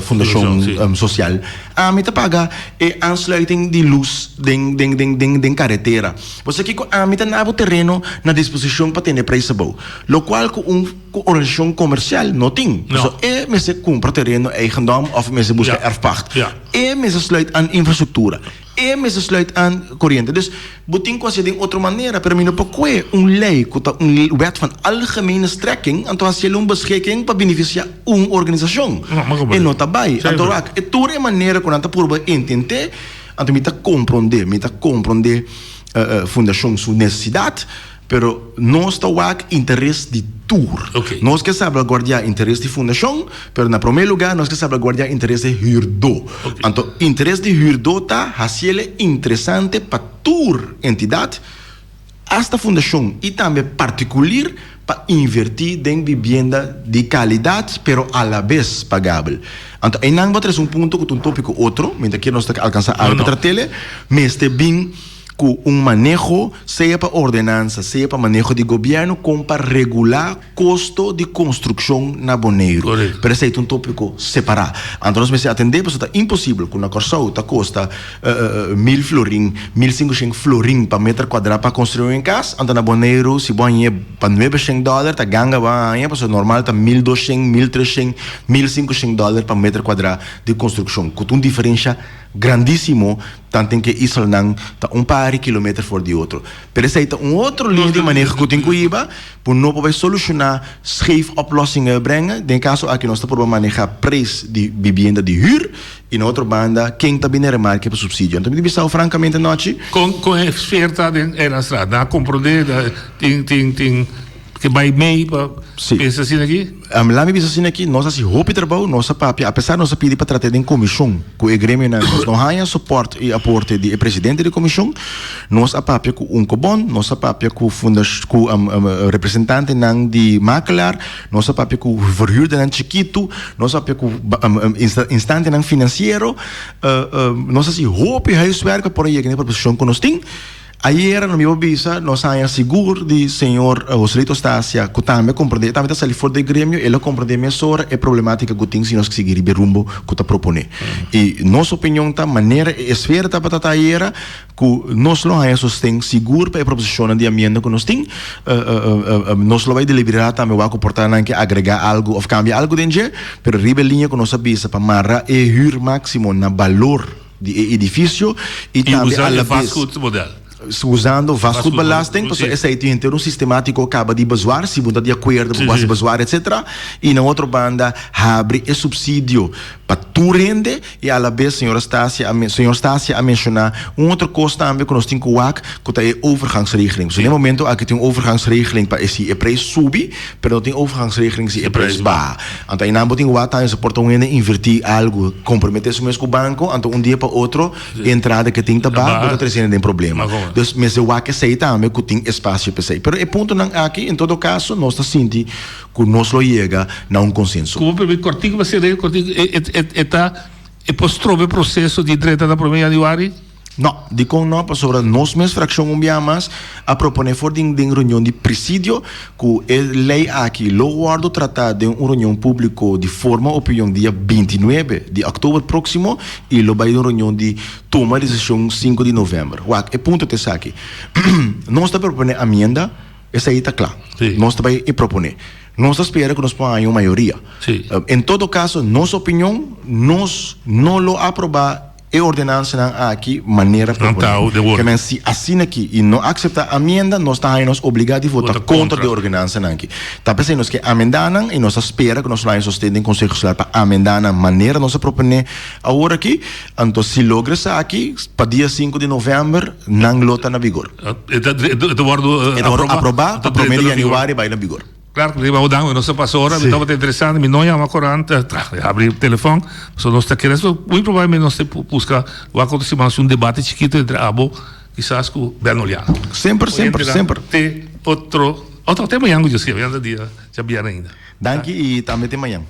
Fundashon Sosial. Ami ta paga e aansluiting di lus den den den den den karetera. Bo sa kiko ami ta na bo tereno na disposishon pa tene prijs abou. Lokual ku un ku organisashon komersial no tin. Pasobra e mester kumpra tereno eigendom òf mester buska erfpacht. E mester sluit aan infrastruktura. E mester sluit aan koriente. Dus bo tin ku hasié den otro manera, pero mi no por kue un lei ku ta un wet van algemene strekking anto hasiel un beschikking pa benefisiá un organisashon. E no ta bai. Anto wak, e tur e manera ku nan ta purba intent'é, anto mi ta komprondé, mi ta komprondé fundashon su nesesidat. Pero nos ta wak interes di tur. Nos ke salbaguardiá interes di fundashon, pero na promé lugá nos ke salbaguardiá interes di hürdó. Anto interes di hürdó ta hasiel interesante pa tur entidat, asta fundashon i tambe partikulir, pa invertí den bibienda di kalidat pero alabes pagabel. Anto einan bo trese un punto ku ta un tópiko otro, mi ta kier nos ta alkansá algu pa trat'el, mester bin. Ku un maneho, sea pa ordenansa, sea pa maneho di gobièrnu, kon pa regulá kosto di konstrukshon na Boneiru. Pero esei ta un tópiko separá. Anto nos mester atendé pasobra ta imposibel ku na Kòrsou ta kosta mil florin, 1500 florin pa meter kuadrá pa konstruí un kas, anto na Boneiru si bo hañ'é pa nuebeshen dòler ta ganga bo a haña pasobra normal ta 1200, 1300, 1500 dòler pa meter kuadrá di konstrukshon, ku ta un diferensha grandísimo. Tanten ku e islanan ta un par di kilometer for di otro. Pero esei ta un otro liña di maneho ku tin ku hiba ku no por bai solushoná scheef oplossingen brengen. Den e kaso aki nos ta purba manehá preis di bibienda di hür i na otro banda ken ta bini remarke pa supsidio. Anto mi ta bisa bo frankamente anochi. Kon kon e sfeer ta den Eilandstraat? Nan a komprondé tin tin tin ke bai mei pa pensa asina aki? Laat mi bisa asina aki, nos a hasi hopi trabou, nos a papia, apesar nos a pidi pa trata den komishon ku e gremionan, nos no haña soport i aporte di e presidente di komishon. Nos a papia ku Unkobon, nos a papia ku fundash ku representantenan di makelaar, nos a papia ku verhuurdernan chikitu, nos a papia ku instantenan finansiero. Nos a hasi hopi huiswerk pa por a yega na e proposishon ku nos tin. Ayera no mi por bisa, nos haña sigur di señor Joselito Stasia ku tambe a komprendé, e tambe ta sali for di e gremio, el a komprendé mesora e problematika ku tin si nos sigui riba e rumbo ku ta proponé. I nos opinion ta manera e esfera tabata ta ayera ku nos lo haña sosten sigur pa e proposishonnan di amienda ku nos tin. Nos lo bai deliberá tambe wak ku por ta nan ke agregá algu òf kambia algu den dje, pero riba e liña ku nos a bisa pa mara e hür máksimo na balor. Di e edifisio i I tambe usa a e la bes vastgoedmodel. usando vastgoedbelasting, Vastgoed, pasobra sí. esei tin henter un sistematiko kaba di bezwaar, si bo ta di akuerdo Sí, bo hasi sí. bezwaar etcetera, i na otro banda habri e supsidio pa tur hende i a la bes señora Stasia a señor Stasia a menshoná un otro kos tambe ku nos tin ku wak ku ta e overgangsregeling. Pasobra Sí. na e momento aki tin un overgangsregeling pa e si e preis subi, pero no tin overgangsregeling si e Si e preis preis baha. baha. Anto einan bo tin wak tambe so por ta un hende invertí algu, komprometé su mes ku banko, anto un dia pa otro e entrada ke tin ta baha, bo ta trese hende den problema. Dus mester wak esei tambe ku tin espasio pa esei. Pero e puntonan aki en todo kaso nos ta sinti ku nos lo yega na un konsenso. Ku bo permit kòrtiku pa sera kòrtiku e ta e por stroba e proseso di drenta na promé yanüari? No, dikon no? Pasobra nos mes frakshon un bia mas a proponé for den den reunion di presidio ku e lei aki lo wòrdu tratá den un reunion públiko di forma opinion dia 29 di òktober próksimo i lo bai den un reunion di tuma desishon sinku di novèmber. Wak, e punto ta esaki, nos ta proponé amienda, esei ta kla, nos ta bai e proponé. Nos ta spera ku nos por haña un mayoria. En todo kaso, nos opinion, nos no lo aprobá E ordenansanan aki manera proponé. Ke men si asina aki i no akseptá amienda, nos ta haña nos obligá di vota kontra di e ordenansanan aki. Ta p'esei nos ke amendá nan i nos ta spera ku nos lo haña sosten den Konseho Insular pa amendá nan manera nos a proponé awor aki. Anto si logra esaki, pa dia sinku di novèmber nan lo ta na vigor. E ta wòrdu aprobá pa promé di yanüari bai na vigor. Claro cu riba Odan nos a pasa ora, mi tabata interesante, mi no yama corant, habri telefon, so nos ta kere, so muy probablemente nos te busca wak otro siman haci un debate chikito entre abo kisas cu Ben Oliano. Semper, semper, semper. Te otro, otro te mañan cu yo si, mañan ta dia djabièrnè ainda. Danki y tambe te mañan.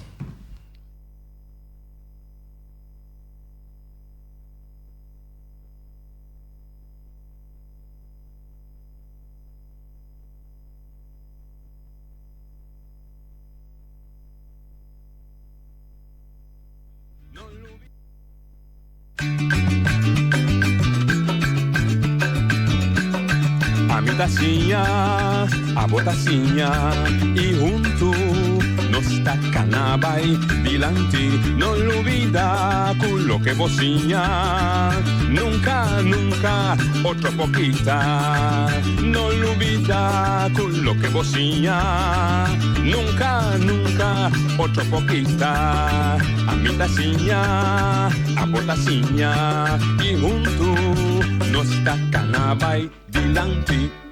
ta siña, abo ta siña i huntu nos ta kana bai dilanti. No lubida ku loke bo siña nunka, nunka otro por kita. No lubida ku loke bo siña nunka, nunka otro por kita. Ami ta siña, abo ta siña i huntu nos ta kana bai dilanti.